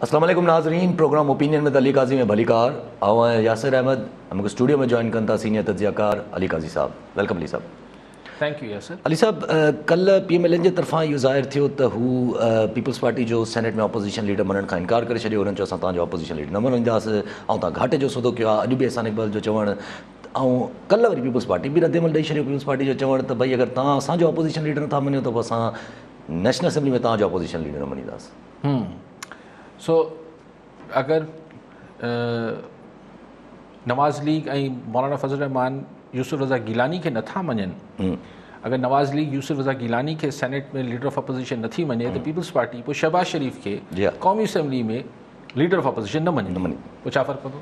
अस्सलाम वालेकुम नाज़रीन, प्रोग्राम ओपिनियन में अली काज़ी में भलीकार। आऊं आहियां यासिर अहमद, मूंखे स्टूडियो में जॉइन कनि था सीनियर तजियाकार अली काज़ी साहब। Welcome Ali साहब। Thank you Yasir. Ali साहब, कल पी एम एल एन जे तरफ़ां इहो ज़ाहिर थियो त हू पीपल्स पार्टी जो सेनेट में अपोज़िशन लीडर मञण खां इनकार करे छॾियो। हुननि चयो असां तव्हांजो अपोज़िशन लीडर न मञींदासीं ऐं तव्हां घाटे जो सौदो कयो आहे। अॼु बि एहसान इक़बाल जो चवणु ऐं कल्ह वरी पीपल्स पार्टी बि रद्द अमल ॾेई छॾियो। पीपल्स पार्टी जो चवणु त भई अगरि तव्हां असांजो अपोज़िशन लीडर नथा मञो त पोइ असां नेशनल असेंबली में तव्हांजो अपोज़िशन लीडर न मञींदासीं। सो अगरि नवाज़ लीग ऐं मौलाना फज़ल रहमान यूसुफ रज़ा गिलानी खे नथा मञनि, अगरि नवाज़ लीग यूसुफ रज़ा गिलानी खे सेनेट में लीडर ऑफ अपोज़िशन नथी मञे त पीपल्स पार्टी पोइ शहबाज शरीफ खे क़ौमी असेंबली में लीडर ऑफ अपोज़िशन न मञे, पोइ छा फ़र्क़ु पवंदो?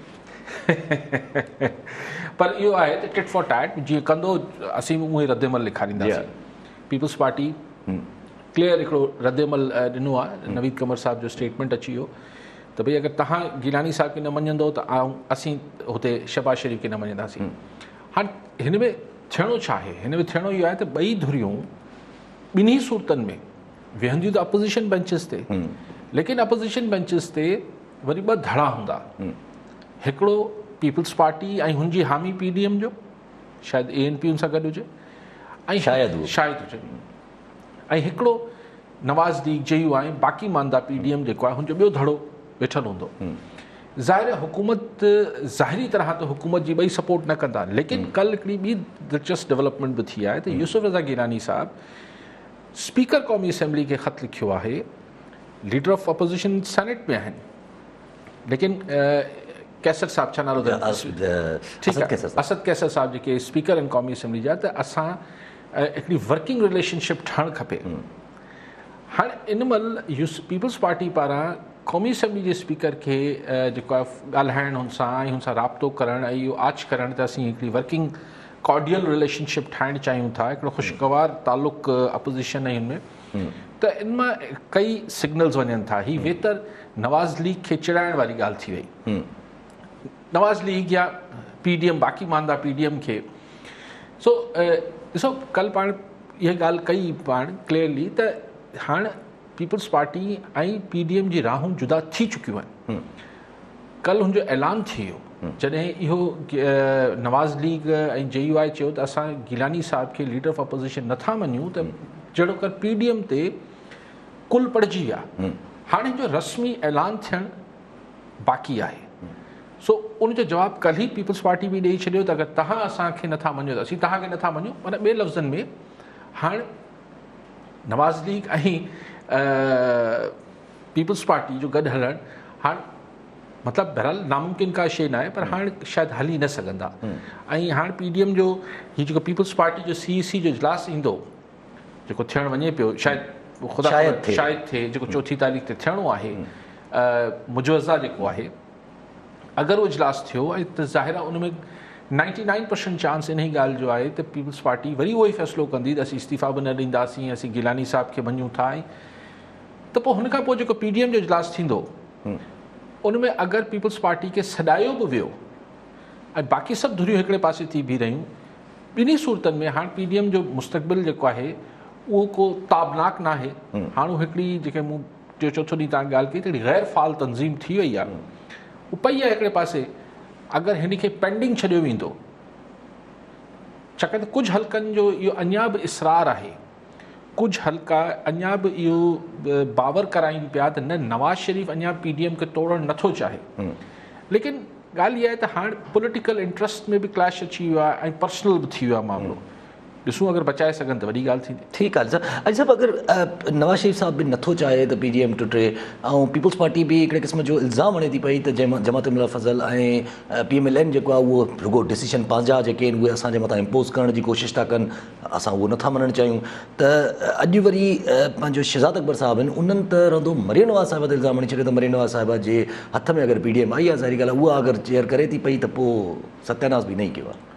पर इहो आहे त टिट फॉर टैट जीअं कंदो असीं बि उहो ई रद्द अमल ॾेखारींदासीं। पीपल्स पार्टी क्लियर हिकिड़ो रद्द अमल ॾिनो आहे। नवीद कमर साहब जो स्टेटमेंट अची वियो त भई अगरि तव्हां गिलानी साहब खे न मञंदो त आउं असीं हुते शहबाज शरीफ खे न मञंदासीं। हाणे हिन में थियणो छा आहे? हिन में थियणो इहो आहे त ॿई धुरियूं ॿिन्ही सूरतनि में वेहंदियूं त अपोज़िशन बेंचेस ते, लेकिन अपोज़िशन बेंचेस ते वरी ॿ धड़ा हूंदा। हिकिड़ो पीपल्स पार्टी ऐं हुनजी हामी पी डी एम जो, शायदि ए एन पी हुन सां गॾु हुजे ऐं शायदि हुजे, ऐं हिकिड़ो नवाज़ लीग जे you I बाक़ी मांदा पी डी एम जेको आहे हुनजो ॿियो धड़ो वेठल हूंदो। ज़ाहिर आहे हुकूमत ज़ाहिरी तरह त हुकूमत जी ॿई सपोर्ट न कंदा, लेकिन कल हिकिड़ी ॿी दिलचस्प डेवलपमेंट बि थी आहे त यूसुफ रज़ा गिलानी साहब स्पीकर क़ौमी असेंबली खे ख़त लिखियो आहे। लीडर ऑफ अपोज़िशन सेनेट में आहिनि, लेकिन कैसर साहब छा नालो अथसि? ठीकु आहे, असद कैसर साहब जेके स्पीकर आहिनि क़ौमी असेंबली जा, त असां हिकिड़ी वर्किंग रिलेशनशिप ठहणु खपे। हाणे इन महिल पीपल्स पार्टी पारां क़ौमी असेंबली जे स्पीकर खे जेको आहे ॻाल्हाइणु हुन सां ऐं हुन सां राब्तो करणु ऐं इहो आछ करणु त असीं हिकिड़ी वर्किंग कॉर्डियल रिलेशनशिप ठाहिणु चाहियूं था, हिकिड़ो ख़ुशगवार तालुक़ अपोज़िशन ऐं हुन में, त इन मां कई सिग्नल्स वञनि था। हीअ वेतर नवाज़ लीग खे चिड़ाइण वारी ॻाल्हि थी वई। नवाज़ लीग या पी डी एम बाक़ी मांदा पी डी एम खे। सो ॾिसो, कल्ह पाण इहा ॻाल्हि कई पाण क्लियरली त हाणे पीपल्स पार्टी ऐं पी डी एम जी राहूं जुदा थी चुकियूं आहिनि। कल्ह हुनजो ऐलान थी वियो जॾहिं इहो नवाज़ लीग ऐं जे you आई चयो त असां गिलानी साहब खे लीडर ऑफ अपोज़िशन नथा मञूं, त जहिड़ो कर पी डी एम ते कुल पड़िजी विया। हाणे जो रस्मी ऐलान थियणु बाक़ी आहे। सो उनजो जवाबु कल्ह ई पीपल्स पार्टी बि ॾेई छॾियो त अगरि तव्हां असांखे नथा मञो त असीं तव्हांखे नथा मञूं। माना ॿिए लफ़्ज़नि में हाणे नवाज़ लीग ऐं पीपल्स पार्टी जो गॾु हलणु हाणे मतिलबु बहरहाल नामुमकिन का शइ न आहे, पर हाणे शायदि हली न सघंदा। ऐं हाणे पी डी एम जो हीउ जेको पीपल्स पार्टी जो सी सी जो इजलास ईंदो, जेको थियणु वञे पियो, शायदि ख़ुदा शायदि थिए, जेको चोथी तारीख़ ते थियणो आहे, मुजवज़ा जेको आहे, अगरि उहो इजलास थियो ऐं त ज़ाहिर आहे उन में 99% चांस इन ई ॻाल्हि जो आहे त पीपल्स पार्टी वरी उहो ई फ़ैसिलो कंदी त असीं इस्तीफ़ा बि न ॾींदासीं, असीं गिलानी साहब खे मञूं था। ऐं त पोइ हुन खां पोइ जेको पी डी एम जो इजलास थींदो उन में अगरि पीपल्स पार्टी खे सॾायो बि वियो ऐं बाक़ी सभु धुरियूं हिकिड़े पासे थी बीह रहियूं, ॿिन्ही सूरतनि में हाणे पी डी एम जो मुस्तक़बिल जेको आहे उहो को ताबनाक न आहे। हाणे उहो हिकिड़ी जेके मूं टियों चोथों ॾींहुं तव्हां ॻाल्हि कई त हिकिड़ी ग़ैर फ़ाल तंज़ीम थी वई आहे, उहो पई आहे हिकिड़े पासे। अगरि हिन खे पेंडिंग छॾियो वेंदो, छाकाणि त कुझु हल्कनि जो इहो अञा बि इसरार आहे, कुझु हल्का अञा बि इहो बावर कराइनि पिया त न नवाज़ शरीफ़ अञा पी डी एम खे टोड़णु नथो चाहे। लेकिन ॻाल्हि इहा आहे त हाणे पॉलिटिकल इंट्रस्ट में बि क्लैश अची वियो आहे ऐं पर्सनल बि थी वियो आहे मामिलो। ॾिसूं अगरि बचाए सघनि त वॾी ॻाल्हि थींदी। ठीकु आहे साहब। अली साहब, अगरि नवाज़ शरीफ़ साहब बि नथो चाहे त पी डी एम टुटे ऐं पीपल्स पार्टी बि हिकिड़े क़िस्म जो इल्ज़ाम हणे थी पई त जमात उल फज़ल ऐं पी एम एल एन जेको आहे उहो रुगो डिसीजन पंहिंजा जेके आहिनि उहे असांजे मथां इम्पोज़ करण जी कोशिशि था कनि, असां उहो नथा मञणु चाहियूं। त अॼु वरी पंहिंजो शहज़ाद अकबर साहब आहिनि, उन्हनि त रहंदो मरियम नवाज़ साहिबा ते इल्ज़ाम हणी छॾियो त मरियम नवाज़ साहिबा जे हथ में अगरि पी डी एम आई आहे, ज़ाहिरी ॻाल्हि आहे उहा अगरि चेयर करे थी पई त पोइ सत्यानाश बि न ई कयो आहे।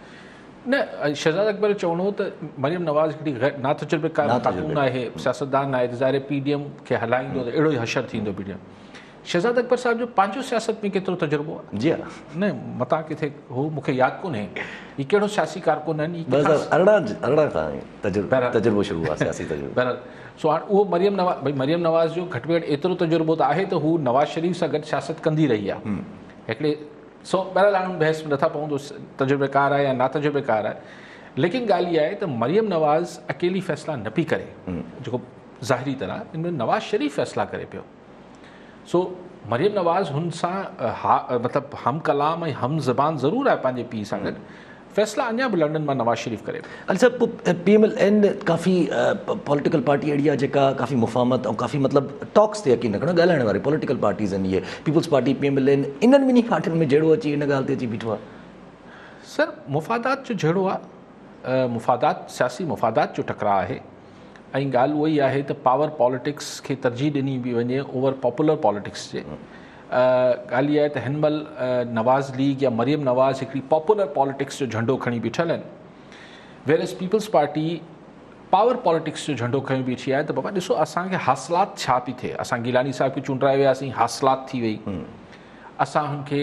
न, शहज़ाद अकबर चवणो हो त मरियम नवाज़ हिकिड़ी नातजुर्बेकार ख़ातून आहे, सियासतदान आहे, त ज़ाहिर पी डी एम खे हलाईंदो त अहिड़ो ई हशर थींदो P D M. Shahzad Akbar साहब जो पंहिंजो सियासत में केतिरो तजुर्बो आहे? जी हा, न मतां किथे हो, मूंखे यादि कोन्हे हीअ कहिड़ो सियासी कारकुन आहिनि। 2018 खां तजुर्बो शुरू आहे सियासी तजुर्बो। बहरहाल سو هاڻ اهو مريم نواز ڀئي مريم نواز جو گهٽ ۾ گهٽ ايترو تجربو ته آهي ته هو نواز شريف سان گڏ سياست ڪندي رهي آهي هڪڙي سو بهرحال هاڻ ان بحث ۾ نٿا پئون ته تجربيڪار آهي يا ناتجربيڪار آهي ليڪن ڳالهه اها آهي ته مريم نواز اڪيلي فيصلا نه پئي ڪري جيڪو ظاهري طرح ان ۾ نواز شريف فيصلا ڪري پيو سو مريم نواز هن سان مطلب هم ڪلام ۽ هم زبان ضرور آهي پنهنجي پيء سان گڏ فيصلا اڃا به لنڊن مان نواز شريف ڪري پيو. علي صاحب پوء پي ايم ايل اين ڪافي پوليٽيڪل پارٽي اهڙي آهي جيڪا ڪافي مفاهمت ۽ ڪافي مطلب ٽاڪس تي يقين رکڻ ڳالهائڻ واري پوليٽيڪل پارٽيز آهن اهي peoples party P M L N انهن ٻنهي پارٽين ۾ جهيڙو اچي ان ڳالهه تي اچي بيٺو آهي. سر مفادات جو جهيڙو آهي مفادات سياسي مفادات جو ٽڪراء آهي ۽ ڳالهه اها ئي آهي ته پاور پاليٽڪس کي ترجيح ڏني پئي وڃي اوور پاپولر پاليٽڪس جي. ڳالهه اها آهي ته هن مهل نواز ليگ يا مريم نواز هڪڙي پاپولر پاليٽڪس جو جهنڊو کڻي بيٺل آهن whereas peoples party power politics جو جهنڊو کڻي بيٺي آهي ته بابا ڏسو اسان کي حاصلات ڇا پئي ٿئي اسان گيلاني صاحب کي چونڊرائي وياسين حاصلات ٿي وئي اسان هن کي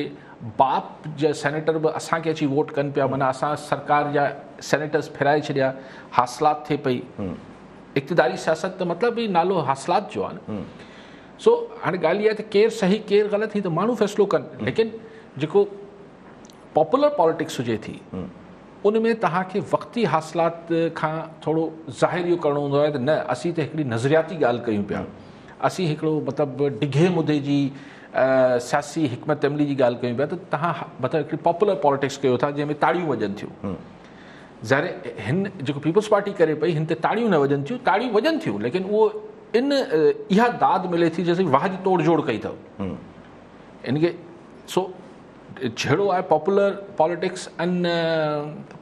باپ جا سينيٽر به اسان کي اچي ووٽ ڪن پيا معنيٰ اسان سرڪار جا سينيٽرز ڦيرائي ڇڏيا حاصلات ٿئي پئي اقتداري سياست ته مطلب ئي نالو حاصلات جو آهي نه سو هاڻي ڳالهه اها آهي ته ڪير صحيح ڪير غلط هي ته ماڻهو فيصلو ڪن ليڪن جيڪو پاپولر پاليٽڪس هجي ٿي ان ۾ توهان کي وقتي حاصلات کان ٿورو ظاهر اهو ڪرڻو هوندو آهي ته نه اسين ته هڪڙي نظرياتي ڳالهه ڪيون پيا اسين هڪڙو مطلب ڊگهي مدي جي سياسي حڪمت عملي جي ڳالهه ڪيون پيا ته توهان مطلب هڪڙي پاپولر پاليٽڪس ڪيو ٿا جنهن ۾ تاڙيون وڄن ٿيون ظاهر هن جيڪو پيپلز پارٽي ڪري پئي هن تي تاڙيون نه وڄن ٿيون تاڙيون وڄن ٿيون ليڪن اهو ان اها داد ملي ٿي جيسين واهه جي توڙ جوڙ ڪئي اٿو ان کي سو جهيڙو آهي پاپولر پاليٽڪس ۽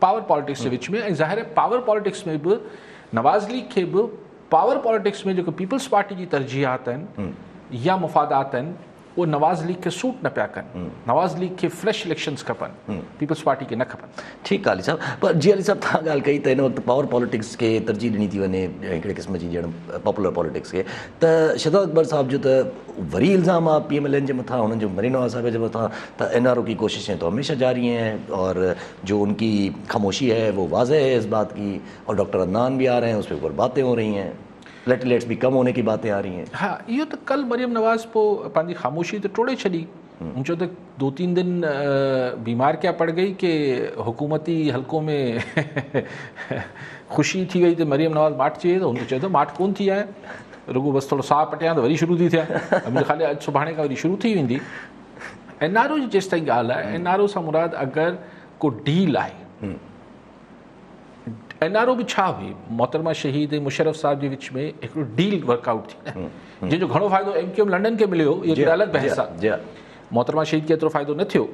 پاور پاليٽڪس جي وچ ۾ ۽ ظاهر آهي پاور پاليٽڪس ۾ به نواز ليگ کي به پاور پاليٽڪس ۾ جيڪو پيپلز پارٽي جي ترجيحات آهن يا مفادات آهن اهي نواز ليگ کي سوٽ نه پيا ڪن نواز ليگ کي فريش اليڪشنز کپن پيپلز پارٽي کي نه کپن. ٺيڪ آ علي صاحب پر جي علي صاحب توهان ڳالهه ڪئي ته هن وقت پاور پاليٽڪس کي ترجيح ڏني ٿي وڃي هڪڙي قسم جي ڄڻ پاپولر پاليٽڪس کي ته شهزاد اڪبر صاحب جو ته وري الزام آ پي ايم ايل اين جي مٿان هنن جو مريم نواز صاحب جي مٿان ته اين آر او ڪي ڪوششين تو هميشه جاري هين اور جو ان ڪي خاموشي هي وو واضح هي اس بات ڪي اور ڊاڪٽر عدنان به آ رهي هين اس پي اوپر باتين هو رهي هين پليٽليٽس به ڪم هوني ڪي باتين آ رهي هين. ها اهو ته ڪل مريم نواز پو پنهنجي خاموشي ته ٽوڙي ڇڏي هن چيو ته دو تين دن بيمار ڪيا پڙ گئي ڪي حڪومتي حلقو ۾ خوشي ٿي وئي ته مريم نواز ماٺ ٿي وئي ته هن ته چيو ته ماٺ ڪون ٿي آهي رڳو بس ٿورو ساهه پٽيان ته وري شروع ٿي ٿيان منهنجي خيال اڄ سڀاڻي کان وري شروع ٿي ويندي اين آر او جي جيستائين ڳالهه آهي اين آر او سان مراد اگر ڪو ڊيل آهي اين آر او به ڇا هئي محترمه شهيد ۽ مشرف صاحب جي وچ ۾ هڪڙو ڊيل ورڪ آئوٽ ٿي نه جنهن جو گهڻو فائدو ايم ڪيو ايم لنڊن کي مليو اهو هڪڙو الڳ بحث آهي محترمه شهيد کي ايترو فائدو نه ٿيو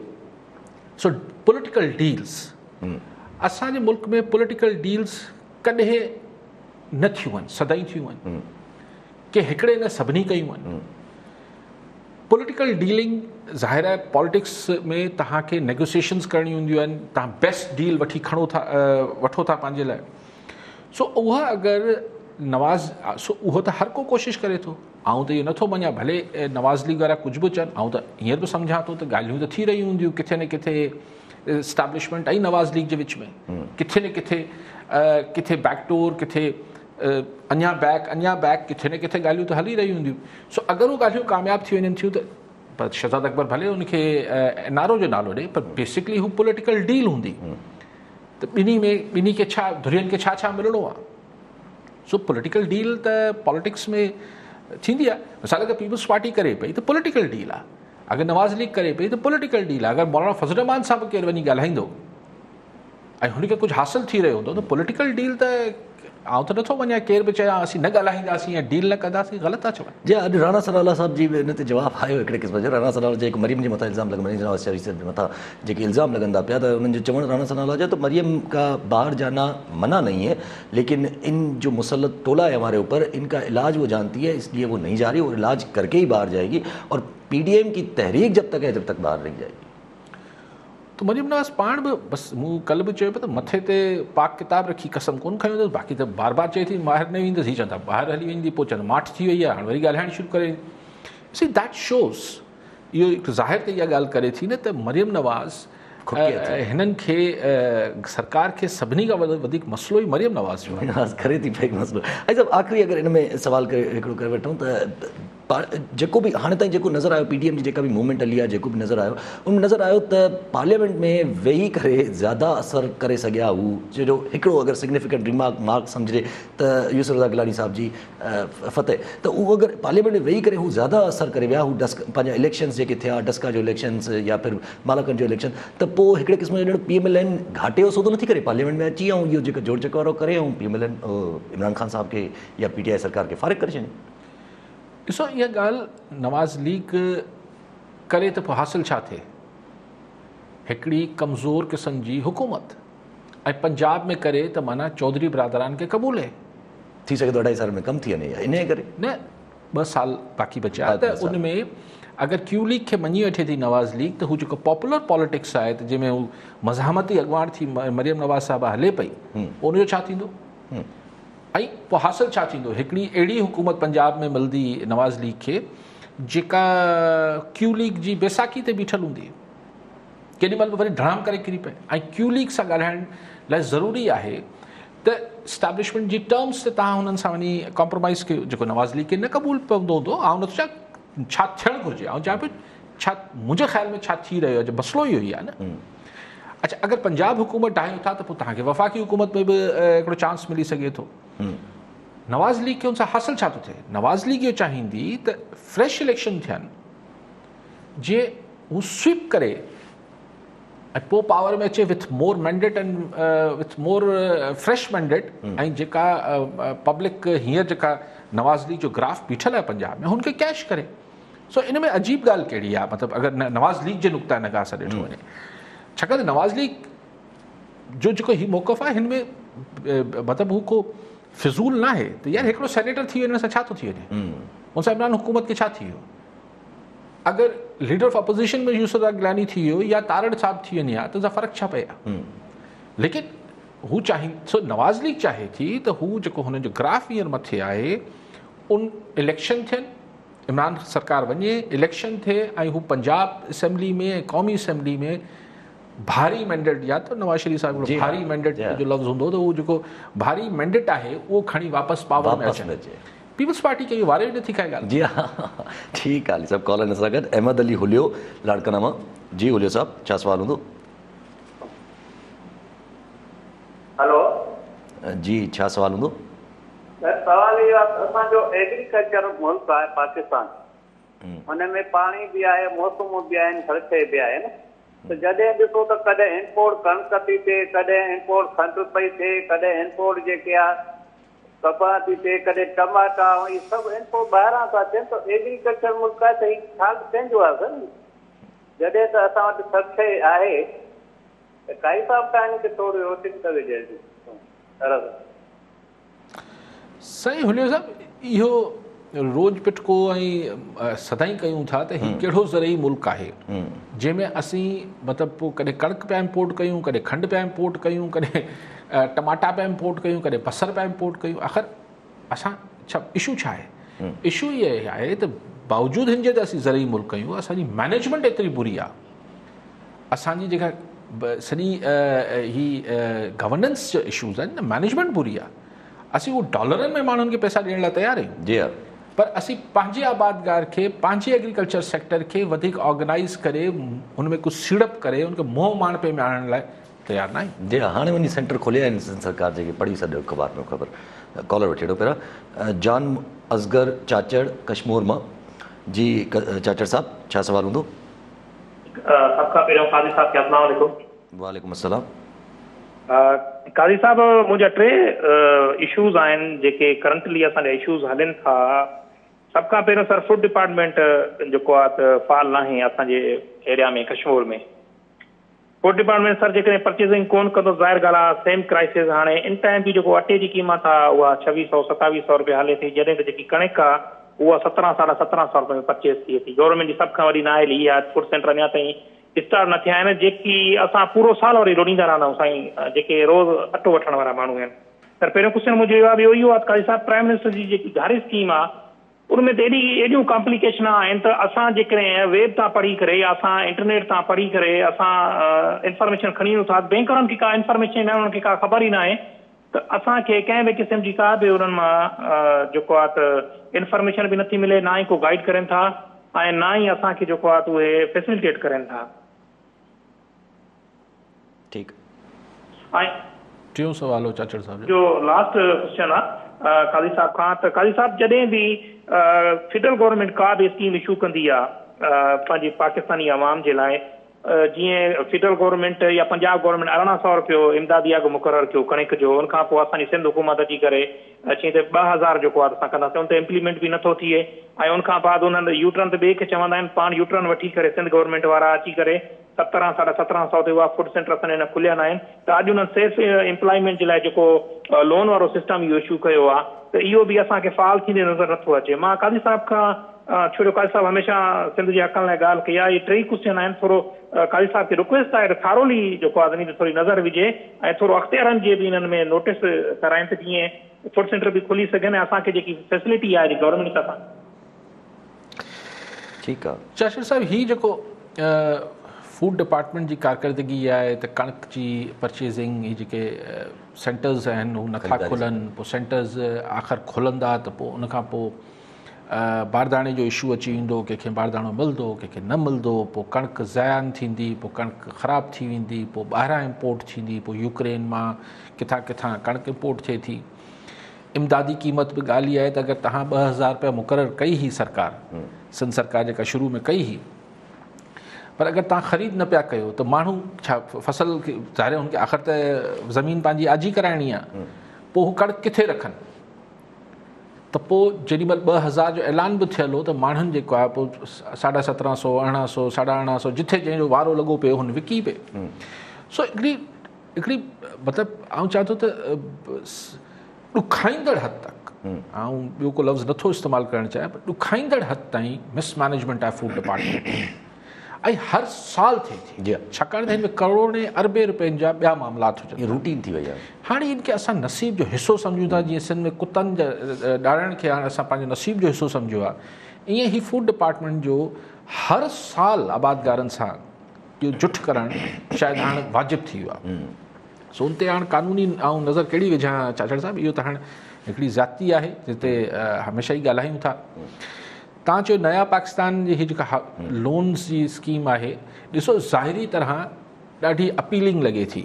سو پوليٽيڪل ڊيلز اسان جي ملڪ ۾ پوليٽيڪل ڊيلز ڪڏهن نه ٿيون آهن سدائين ٿيون آهن ڪي هڪڙي نه سڀني ڪيون آهن پوليٽيڪل ڊيلنگ ظاهر آهي پاليٽڪس ۾ توهان کي نيگوسيشنز ڪرڻيون هونديون آهن توهان بيسٽ ڊيل وٺي کڻو ٿا وٺو ٿا پنهنجي لاء سو اها اگر نواز سو اهو ته هر ڪو ڪوشش ڪري ٿو آئون ته اهو نٿو مڃان ڀلي نواز ليگ وارا ڪجهه به چون آئون ته هينئر به سمجهان ٿو ته ڳالهيون ته ٿي رهيون هونديون ڪٿي نه ڪٿي اسٽيبلشمينٽ ۽ نواز ليگ جي وچ ۾ ڪٿي نه ڪٿي ڪٿي بيڪ ڊور ڪٿي اڃا بيڪ اڃا بيڪ ڪٿي نه ڪٿي ڳالهيون ته هلي رهيون هونديون سو اگر اهي ڳالهيون ڪامياب ٿي وڃن ٿيون ته پر شهزاد اڪبر ڀلي ان کي اين آر او جو نالو ڏي پر بيسڪلي هو پوليٽيڪل ڊيل هوندي ته ٻنهي ۾ ٻنهي کي ڇا ڌرين کي ڇا ڇا ملڻو آهي سو پوليٽيڪل ڊيل ته پاليٽڪس ۾ ٿيندي آهي مثال اگر پيپلز پارٽي ڪري پئي ته پوليٽيڪل ڊيل آهي اگر نواز ليگ ڪري پئي ته پوليٽيڪل ڊيل آهي اگر مولانا فضل الرحمان صاحب ڪير وڃي ڳالهائيندو ۽ هن کي ڪجهه حاصل ٿي رهيو هوندو ته پوليٽيڪل ڊيل ته آئون ته نٿو مڃان ڪير به چئي اسين نه ڳالهائينداسين يا ڊيل نه ڪنداسين غلط ٿا چون. جي اڄ راڻا ثناء الله صاحب جي به ان تي جواب آيو هڪڙي قسم جو راڻا ثناء الله جيڪو مريم جي مٿان الزام لڳ مريم نواز شريف صاحب جي مٿان جيڪي الزام لڳندا پيا ته انهن جو چوڻ راڻا ثناء الله جو ته مريم کا باهر جانا منع نهين هي ليڪن ان جو مسلط ٽولا هي هماري اوپر ان کا علاج وہ جانتي هي اس ليي وہ نهين جا رهي اور علاج ڪرڪي هي باهر جائي گي اور پي ڊي ايم ڪي تحريڪ جب تڪ هي جب تڪ باهر نهين جائي گي. ته مريم نواز پاڻ به بس مون ڪلهه به چيو پيو ته مٿي تي پاڪ ڪتاب رکي قسم ڪونه کنيو اٿس باقي ته بار بار چئي ٿي ٻاهر نه ويندس هي چون ٿا ٻاهر هلي ويندي پوء چون ماٺ ٿي وئي آهي هاڻي وري ڳالهائڻ شروع ڪري سي that shows اهو هڪ ظاهر ته اها ڳالهه ڪري ٿي نه ته مريم نواز हिननि खे सरकार खे सभिनी खां वधीक मसइलो ई मरियम नवाज़ जो आहे। करे थी पई मसइलो। ऐं साहिबु आख़िरी अगरि इन में सवाल करे हिकिड़ो करे वठूं त जेको बि हाणे ताईं जेको नज़र आयो पीडीएम जी जेका बि मूवमेंट हली आहे, जेको बि नज़र आयो उन नज़र आयो त पार्लियामेंट में वेही करे ज़्यादा असर करे सघिया हू, जो हिकिड़ो अगरि सिग्निफिकेंट रिमार्क मार्क सम्झे त यूसुफ रज़ा गिलानी साहिब जी फ़तेह, त उहो अगरि पार्लियामेंट में वेही करे हू ज़्यादा असर करे विया, हू डस्क पंहिंजा इलेक्शंस जेके थिया, डस्का जो इलेक्शंस या फिर मालाकंड जो इलेक्शन, त पोइ हिकिड़े क़िस्म जो ॼण पीएमएलएन घाटे जो सौदो नथी करे पार्लियामेंट में अची ऐं इहो जेको जोड़जक वारो करे ऐं पीएमएलएन इमरान ख़ान साहिब खे या पीटीआई सरकार खे फ़ारिग करे छॾे। ॾिसो इहा ॻाल्हि नवाज़ लीग करे त पोइ हासिल छा थिए? हिकिड़ी कमज़ोर क़िस्म जी हुकूमत ऐं पंजाब में करे त माना चौधरी बिरादरान खे क़बूल है, थी सघे थो 2.5 साल में कमु थी वञे इन करे न 2 साल बाक़ी बचिया त उन में अगरि क्यू लीग खे मञी वठे थी नवाज़ लीग त हू जेको पॉपुलर पॉलिटिक्स आहे त जंहिंमें हू मज़ाहमती अॻवान थी मरियम नवाज़ साहिबा हले पई, उनजो छा थींदो ऐं पोइ हासिल छा थींदो? हिकिड़ी अहिड़ी हुकूमत पंजाब में मिलंदी नवाज़ लीग खे जेका क्यू लीग जी बैसाखी ते बीठल हूंदी, केॾी महिल बि वरी ढड़ाम करे किरी पए। ऐं क्यू लीग सां ॻाल्हाइण लाइ ज़रूरी आहे त एस्टेब्लिशमेंट जी टर्म्स ते तव्हां हुननि सां वञी कॉम्प्रोमाइज़ कयो, जेको नवाज़ लीग खे न क़बूल पवंदो हूंदो। आउं नथो चाहियां छा थियणु घुरिजे, आउं चाहियां पियो छा मुंहिंजे ख़्याल में छा थी रहियो आहे, मसइलो इहो ई आहे न। अच्छा, अगरि पंजाब हुकूमत ठाहियूं था त पोइ तव्हांखे वफ़ाक़ी हुकूमत में बि हिकिड़ो चांस मिली सघे थो। नवाज़ लीग खे हुन सां हासिल छा थो थिए? नवाज़ लीग इहो चाहींदी त फ्रेश इलेक्शन थियनि, जीअं हू स्वीप करे ऐं पोइ पावर में अचे with more mandate and with more fresh mandate. ऐं जेका पब्लिक हींअर जेका नवाज़ लीग जो ग्राफ बीठल आहे पंजाब में, हुनखे कैश करे। सो इन में अजीब ॻाल्हि कहिड़ी आहे? मतिलबु अगरि नवाज़ लीग जे नुक़्ता निगाह सां ॾिठो वञे, छाकाणि त नवाज़ लीग जो जेको हीउ मौक़िफ़ आहे हिन में मतिलबु हू को फिज़ूल न आहे त यार हिकिड़ो सेनेटर थी वञण सां छा थो थी वञे, हुन सां इमरान हुकूमत खे छा थी वियो? अगरि लीडर ऑफ अपोज़िशन में यूसुफ रज़ा गिलानी थी वियो या तारड़ साहिबु थी वञे हा त हुन सां फ़र्क़ु छा पए हा? लेकिन हू चाही, सो नवाज़ लीग चाहे थी त हू जेको हुननि जो ग्राफ हींअर मथे आहे, उन इलेक्शन थियनि, इमरान सरकार वञे, इलेक्शन थिए ऐं हू पंजाब असेंबली में ऐं क़ौमी असेंबली में भारी मैंडेट, या त नवाज़ शरीफ़ साहिबु भारी मैंडेट जो लफ़्ज़ हूंदो त उहो जेको भारी मैंडेट आहे उहो खणी वापसि पावर में अचनि। पीपल्स पार्टी खे इहो वारे नथी खाए ॻाल्हि। जी हा, ठीकु आहे साहिबु। कॉलर सां गॾु अहमद अली हुलियो लाड़काना मां। जी हुलियो साहिबु, छा सवाल हूंदो? हेलो जी, छा सवाल हूंदो? सवाल इहो आहे असांजो एग्रीकल्चर मुल्क आहे पाकिस्तान, हुन में पाणी बि आहे, मौसम बि आहिनि, हर शइ बि आहे न। त जॾहिं ॾिसो त कॾहिं इम्पोर्ट कणिक थी थिए, कॾहिं इम्पोर्ट खंडु पई थिए, कॾहिं इम्पोर्ट जेके आहे कपाह थी थिए, कॾहिं टमाटा, इहे सभु इम्पोर्ट ॿाहिरां था अचनि। त एग्रीकल्चर मुल्क आहे त हीउ ख़्यालु कंहिंजो आहे सर? जॾहिं त असां वटि सभु शइ आहे त काई साहिबु तव्हां हिनखे थोरो रोशनी करे ॾिजो। साईं हुलियो साहिबु, इहो रोज़ पिटको ऐं सदाईं कयूं था त हीउ कहिड़ो ज़रई मुल्क आहे जंहिंमें असीं मतिलबु पोइ कॾहिं कणिक पिया इम्पोर्ट कयूं, कॾहिं खंडु पिया इम्पोर्ट कयूं, कॾहिं टमाटा पिया इम्पोर्ट कयूं, कॾहिं बसर पिया इम्पोर्ट कयूं। आख़िर असां छा इशू छा आहे? इशू इहो आहे त बावजूद हिन जे त असीं ज़रई मुल्क आहियूं, असांजी मैनेजमेंट एतिरी बुरी आहे, असांजी जेका सॼी ही गवर्नेंस जो इशूज़ आहिनि न, मैनेजमेंट बुरी आहे। असीं उहो डॉलरनि में माण्हुनि खे पैसा ॾियण लाइ तयारु आहियूं, जी हा, पर असीं पंहिंजे आबादगार खे, पंहिंजे एग्रीकल्चर सेक्टर खे वधीक ऑर्गेनाइज़ करे हुन में कुझु सीड़प करे हुनखे मुंहुं माणपे में आणण लाइ तयारु न आहियूं। जी हा, हाणे वञी सेंटर खोलिया आहिनि सरकार जेके, पढ़ी सॼो अख़बार में ख़बर। कॉलर वठी पहिरियां जान असगर चाचड़ कश्मीर मां। जी चाचड़ साहिबु, छा सवाल हूंदो? सभ खां पहिरियों काज़ी साहिब खे अस्सलाम वालेकुम। वालेकुम अस्सलाम। काज़ी साहिब, मुंहिंजा टे इशूज़ आहिनि जेके करंटली असांजा इशूज़ हलनि था। सभ खां पहिरियों सर फूड डिपार्टमेंट जेको आहे त फ़ाल नाहे असांजे एरिया में कश्मीर में। फूड डिपार्टमेंट सर जेकॾहिं परचेज़िंग कोन कंदो, ज़ाहिर ॻाल्हि आहे सेम क्राइसिस। हाणे इन टाइम बि जेको अटे जी क़ीमत आहे उहा 2600 2700 रुपया हले थी, जॾहिं त जेकी कणिक आहे उहा 17 17.5 सौ रुपये में परचेज़ थिए थी। गवर्नमेंट जी सभ खां वॾी नाअहली इहा आहे, फूड सेंटर अञा ताईं स्टार्ट न थिया आहिनि, जेकी असां पूरो साल वरी रोॾींदा रहंदा आहियूं साईं, जेके रोज़ अटो वठण वारा माण्हू आहिनि। सर पहिरियों क्वेश्चन मुंहिंजो इहो आहे, ॿियो इहो आहे काज़ी साहिब, प्राइम मिनिस्टर जी जेकी घारी स्कीम आहे ان ۾ ته ايڏي ايڏيون ڪامپليڪيشن آهن ته اسان جيڪڏهن ويب تان پڙهي ڪري يا اسان انٽرنيٽ تان پڙهي ڪري اسان انفارميشن کڻي وڃون ٿا بينڪ وارن کي ڪا انفارميشن ئي ناهي انهن کي ڪا خبر ئي ناهي ته اسان کي ڪنهن به قسم جي ڪا به انهن مان جيڪو آهي ته انفارميشن به نٿي ملي نه ئي ڪو گائيڊ ڪرين ٿا ۽ نه ئي اسان کي جيڪو آهي ته اهي فيسليٽيٽ ڪرين ٿا. ٺيڪ. ۽ ٽيون سوال هو چاچڙ صاحب جو. جو لاسٽ ڪوسچن آ قاضي صاحب کان ته قاضي صاحب جڏهن به فيڊرل گورنمينٽ ڪا به اسڪيم اشو ڪندي آ پنهنجي پاڪستاني عوام جي لاء جيئن فيڊرل گورنمينٽ يا پنجاب گورنمينٽ 1800 رپيو امدادي اگهه مقرر ڪيو ڪڻڪ جو ان کان پوء اسان جي سنڌ حڪومت اچي ڪري چئي ته 2000 جيڪو آ اسان ڪنداسين ان تي امپليمينٽ به نٿو ٿئي ۽ ان کان بعد انهن يوٽرن ته ٻئي کي چوندا آهن پاڻ يوٽرن وٺي ڪري سنڌ گورنمينٽ وارا اچي ڪري سترهن ساڍا سترهن سئو تي اها فوڊ سينٽر اسان جا اڃا کليا ناهن ته اڄ انهن سيلف ايمپلائمينٽ جي لاء جيڪو لون وارو سسٽم اهو اشو ڪيو آهي ته اهو به اسان کي فعال ٿيندي نظر نٿو اچي مان قاضي صاحب کان ڇو جو قاضي صاحب هميشه سنڌ جي حقن لاء ڳالهه ڪئي آهي اهي ٽئي ڪوسچن آهن ٿورو قاضي صاحب کي رڪويسٽ آهي ته ٿارولي جيڪو آهي ان تي ٿوري نظر وجهي ۽ ٿورو اختيارن جي به انهن ۾ نوٽيس ڪرائين ته جيئن فوڊ سينٽر به کلي سگهن ۽ اسان کي جيڪي فيسلٽي آهي گورنمينٽ طرفان. ٺيڪ آ. چاچڙ صاحب هي جيڪو فوڊ ڊپارٽمينٽ جي ڪارڪردگي آهي ته ڪڻڪ جي پرچيزنگ هي جيڪي سينٽرز آهن هو نٿا کلن پوء سينٽرز آخر کلندا ته پوء ان کان پوء بارداڻي جو اشو اچي ويندو ڪنهن کي بارداڻو ملندو ڪنهن کي نه ملندو پوء ڪڻڪ زيان ٿيندي پوء ڪڻڪ خراب ٿي ويندي پوء ٻاهران امپورٽ ٿيندي پوء يوڪرين مان ڪٿان ڪٿان ڪڻڪ امپورٽ ٿئي ٿي امدادي قيمت به ڳالهه اها آهي ته اگر توهان 2000 رپيا مقرر ڪئي هئي سرڪار سنڌ سرڪار جيڪا شروع ۾ ڪئي هئي پر اگر توهان خريد نه پيا ڪيو ته ماڻهو ڇا فصل کي ظاهر هن کي آخر ته زمين پنهنجي آجي ڪرائڻي آهي پوء هو ڪڻڪ ڪٿي رکن ته پوء جيڏي مهل 2000 جو اعلان به ٿيل هو ته ماڻهن جيڪو آهي پوء 1750 1800 1850 جٿي جنهن جو وارو لڳو پيو هن وڪي پئي سو هڪڙي هڪڙي مطلب آئون چوان ٿو ته ڏکائيندڙ حد تڪ آئون ٻيو ڪو لفظ نٿو استعمال ڪرڻ چاهيان پر ڏکائيندڙ حد تائين مس مئنيجمينٽ آهي فوڊ ڊپارٽمينٽ ۽ هر سال ٿئي ٿي جي ڇاڪاڻ ته هن ۾ ڪروڙين اربين روپين جا ٻيا معاملات هجن روٽين ٿي وئي آهي هاڻي ان کي اسان نصيب جو حصو سمجهون ٿا جيئن سنڌ ۾ ڪتن جا ڏاڙهڻ کي هاڻي اسان پنهنجو نصيب جو حصو سمجهيو آهي ائين هي فوڊ ڊپارٽمينٽ جو هر سال آبادگارن سان اهو جٺ ڪرڻ شايد هاڻ واجب ٿي ويو آهي سو ان تي هاڻ قانوني آئون نظر ڪهڙي وجهان چاچڙ صاحب اهو ته هاڻ هڪڙي زيادتي آهي جتي هميشه ئي ڳالهايون ٿا تان چيو نيا پاڪستان جي هي جيڪا لونز جي اسڪيم آهي ڏسو ظاهري طرح ڏاڍي اپيلنگ لڳي ٿي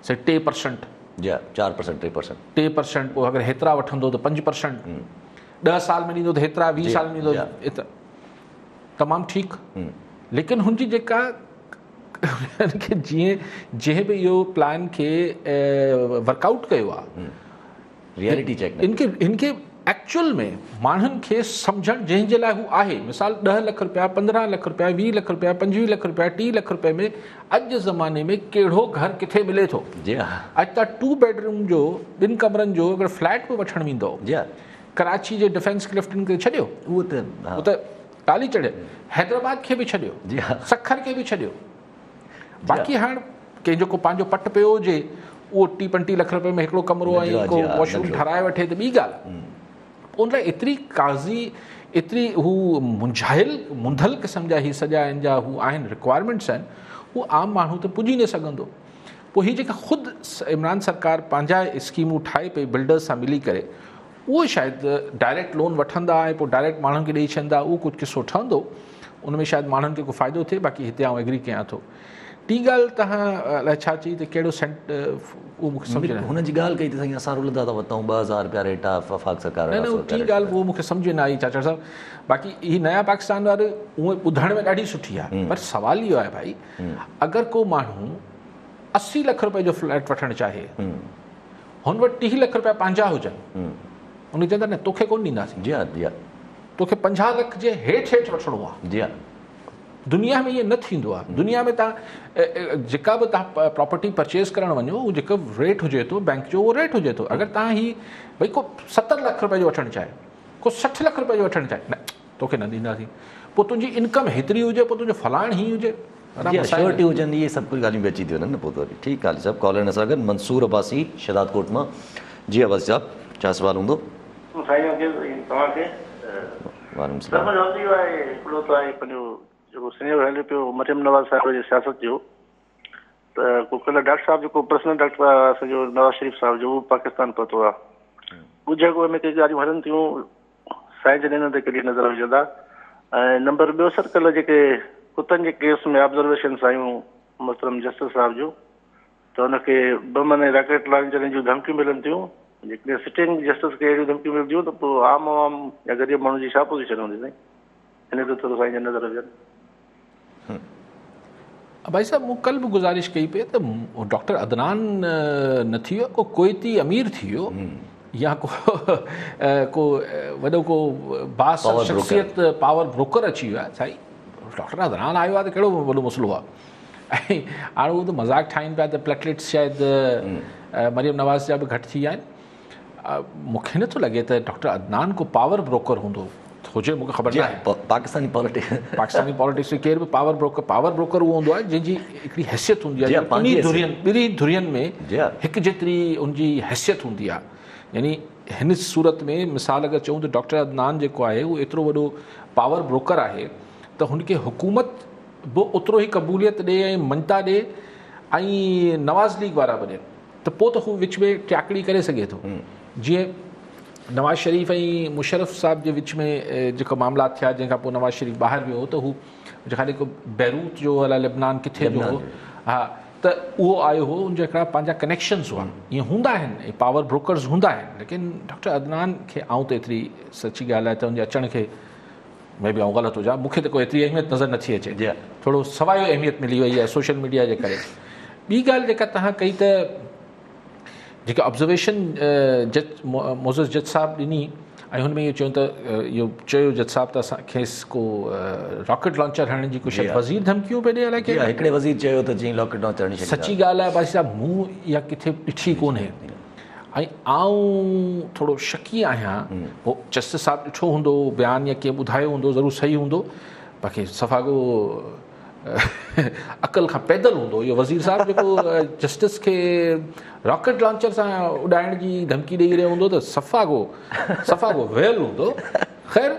سي 3% جي 4% 3% 3% پوء اگر هيترا وٺندو ته 5% 10 سال ۾ ڏيندو ته هيترا 20 سال ۾ ڏيندو ته تمام ٺيڪ ليڪن هن جي جيڪا کي جيئن جنهن به اهو پلان کي ورڪ آئوٽ ڪيو آهي ريئلٽي چيڪ ان کي ان کي ايڪچوئل ۾ ماڻهن کي سمجهڻ جنهن جي لاء هو آهي مثال 10 لک رپيا 15 لک رپيا 20 لک رپيا 25 لک رپيا 30 لک رپئي ۾ اڄ جي زماني ۾ ڪهڙو گهر ڪٿي ملي ٿو جي ها اڄ ته 2 بيڊ روم جو ٻن ڪمرن جو اگر فليٽ به وٺڻ ويندو جي ها ڪراچي جي ڊفينس ڪلفٽن کي ڇڏيو اهو ته اهو ته ڳالهه ئي چڙهي حيدرآباد کي به ڇڏيو جي ها سکر کي به ڇڏيو باقي هاڻ ڪنهن جو ڪو پنهنجو پٽ پيو هجي اهو 3 35 لک روپئي ۾ هڪڙو ڪمرو ۽ ڪو واش روم ٺهرائي وٺي ته ٻي ڳالهه ان لاء ايتري قاضي ايتري هو منجهايل منڌل قسم جا هي سڄا ان جا هو آهن رڪوائرمينٽس آهن هو عام ماڻهو ته پڄي نه سگهندو پوء هي جيڪا خود عمران سرڪار پنهنجا اسڪيمون ٺاهي پئي بلڊرز سان ملي ڪري اهو شايد ڊائريڪٽ لون وٺندا ۽ پوء ڊائريڪٽ ماڻهن کي ڏئي ڇڏيندا اهو ڪجهه قصو ٺهندو ان ۾ شايد ماڻهن کي ڪو فائدو ٿئي باقي هتي آئون ايگري ڪيان ٿو ٽين ڳالهه توهان الائي ڇا چئي ته ڪهڙو سينٽ اهو مونکي سمجهه نه هن جي ڳالهه ڪئي ته سائين اسان رلندا ٿا وتون 2000 رپيا ريٽ آ وفاق سرڪار نه نه ٽين ڳالهه اهو مونکي سمجهه نه آئي چاچا صاحب باقي هي نيا پاڪستان واري اهو ٻڌڻ ۾ ڏاڍي سٺي آهي پر سوال اهو آهي ڀائي اگر ڪو ماڻهو 80 لک روپئي جو فليٽ وٺڻ چاهي هن وٽ 30 لک روپيا پنهنجا هجن ان کي چوندا نه توکي ڪونه ڏينداسين جي ها جي ها توکي 50 لک جي هيٺ هيٺ وٺڻو آهي جي ها دنيا ۾ ائين نه ٿيندو آهي دنيا ۾ تان جيڪا به تان پراپرٽي پرچيز ڪرڻ وڃو اهو جيڪو ريٽ هجي ٿو بينڪ جو اهو ريٽ هجي ٿو اگر تان هي ڀئي ڪو 70 لک روپئي جو وٺڻ چاهي ڪو 60 لک روپئي جو وٺڻ چاهي نه توکي نه ڏينداسين پوء تنهنجي انڪم هيتري هجي پوء تنهنجو فلاڻ هي هجي جي ها شيورٽي هجن اهي سڀ ڪجهه ڳالهيون به اچي ٿيون وڃن نه پوء ته وري ٺيڪ آهي صاحب ڪالر هن سان گڏ منصور عباسي شهداد ڪوٽ مان جي عباسي صاحب ڇا سوال هوندو. سائين کي توهان کي وعليڪم السلام. سر منهنجو اهو آهي هڪڙو ته آهي پنهنجو جيڪو سينيئر هلي پيو مريم نواز صاحب جي سياست جو ته ڪو ڪلهه ڊاڪٽر صاحب جيڪو پرسنل ڊاڪٽر آهي اسان جو نواز شريف صاحب جو اهو پاڪستان پهتو آهي. ڳجهه ڳوهه ۾ ڪي ڳالهيون هلن ٿيون سائين جن انهن تي ڪڏهن نظر وجهندا. ۽ نمبر ٻيو سر ڪلهه جيڪي ڪتن جي ڪيس ۾ آبزرويشنس آيون محترم جسٽس صاحب جون ته ان کي بم ۽ راڪيٽ لانچرن جون ڌمڪيون ملن ٿيون. جيڪڏهن سٽنگ جسٽس کي اهڙيون ڌمڪيون ملنديون ته پوء عام عوام يا غريب ماڻهن جي ڇا پوزيشن هوندي سائين؟ ان تي ٿورو سائين جن نظر وجهن. ڀائي صاحب مون ڪل به گذارش ڪئي پئي ته ڊاڪٽر عدنان نه ٿي ويو ڪو ڪويتي امير ٿي ويو يا ڪو ڪو وڏو ڪو بااثر شخصيت پاور بروڪر اچي ويو آهي. سائين ڊاڪٽر عدنان آيو آهي ته ڪهڙو وڏو مسئلو آهي؟ ۽ هاڻي اهو ته مذاق ٺاهين پيا ته پليٽليٽس شايد مريم نواز جا به گهٽ ٿي ويا آهن. مون کي نٿو لڳي ته ڊاڪٽر عدنان ڪو پاور بروڪر هوندو هجي، مون کي خبر نه آهي. پاڪستاني پاليٽڪس پاڪستاني پاليٽڪس ۾ ڪير به پاور بروڪر پاور بروڪر اهو هوندو آهي جنهن جي هڪڙي حيثيت هوندي آهي، ٻنهي ڌرين ٻنهي ڌرين ۾ هڪ جيتري ان جي حيثيت هوندي آهي. يعني هن صورت ۾ مثال اگر چئون ته ڊاڪٽر عدنان جيڪو آهي اهو ايترو وڏو پاور بروڪر آهي ته هن کي حڪومت به اوترو ئي قبوليت ڏي ۽ مڃتا ڏي ۽ نواز ليگ وارا به ڏين ته پوء ته هو وچ ۾ ٽياڪڙي ڪري سگهي ٿو. جيئن نواز شريف ۽ مشرف صاحب جي وچ ۾ جيڪا معاملات ٿيا جنهن کان پوء نواز شريف ٻاهر ويو هو ته هو منهنجي خيال هڪ بيروت جو الائي لبنان ڪٿي جو هو ها ته اهو آيو هو ان جا هڪڙا پنهنجا ڪنيڪشنز هئا ائين هوندا آهن ۽ پاور بروڪرز هوندا آهن. ليڪن ڊاڪٽر عدنان کي آئون ته ايتري سچي ڳالهه آهي ته ان جي اچڻ کي مي بي آئون غلط هجان مون کي ته ڪو ايتري اهميت نظر نٿي اچي، ٿورو سوايو اهميت ملي وئي آهي سوشل ميڊيا جي ڪري. ٻي ڳالهه جيڪا توهان ڪئي ته جيڪا آبزرويشن جج معزز جج صاحب ڏني ۽ هن ۾ اهو چيو ته اهو چيو جج صاحب ته اسان کيس ڪو راڪيٽ لانچر هڻڻ جي ڪو شايد وزير ڌمڪيون پئي ڏي الائي ڪير. هڪڙي وزير چيو ته جيئن راڪيٽ لانچر هڻي ڇڏيندا. سچي ڳالهه آهي باسي صاحب مون اها ڪٿي ڏٺي ڪونهي ۽ آئون ٿورو شڪي آهيان. پوء جسٽس صاحب ڏٺو هوندو بيان يا ڪنهن ٻڌايو هوندو ضرور صحيح هوندو، باقي صفا ڪو عقل کان پيدل هوندو اهو وزير صاحب جيڪو جسٽس کي راڪيٽ لانچر سان اڏائڻ جي ڌمڪي ڏيئي رهيو هوندو ته صفا ڪو ويل هوندو. خير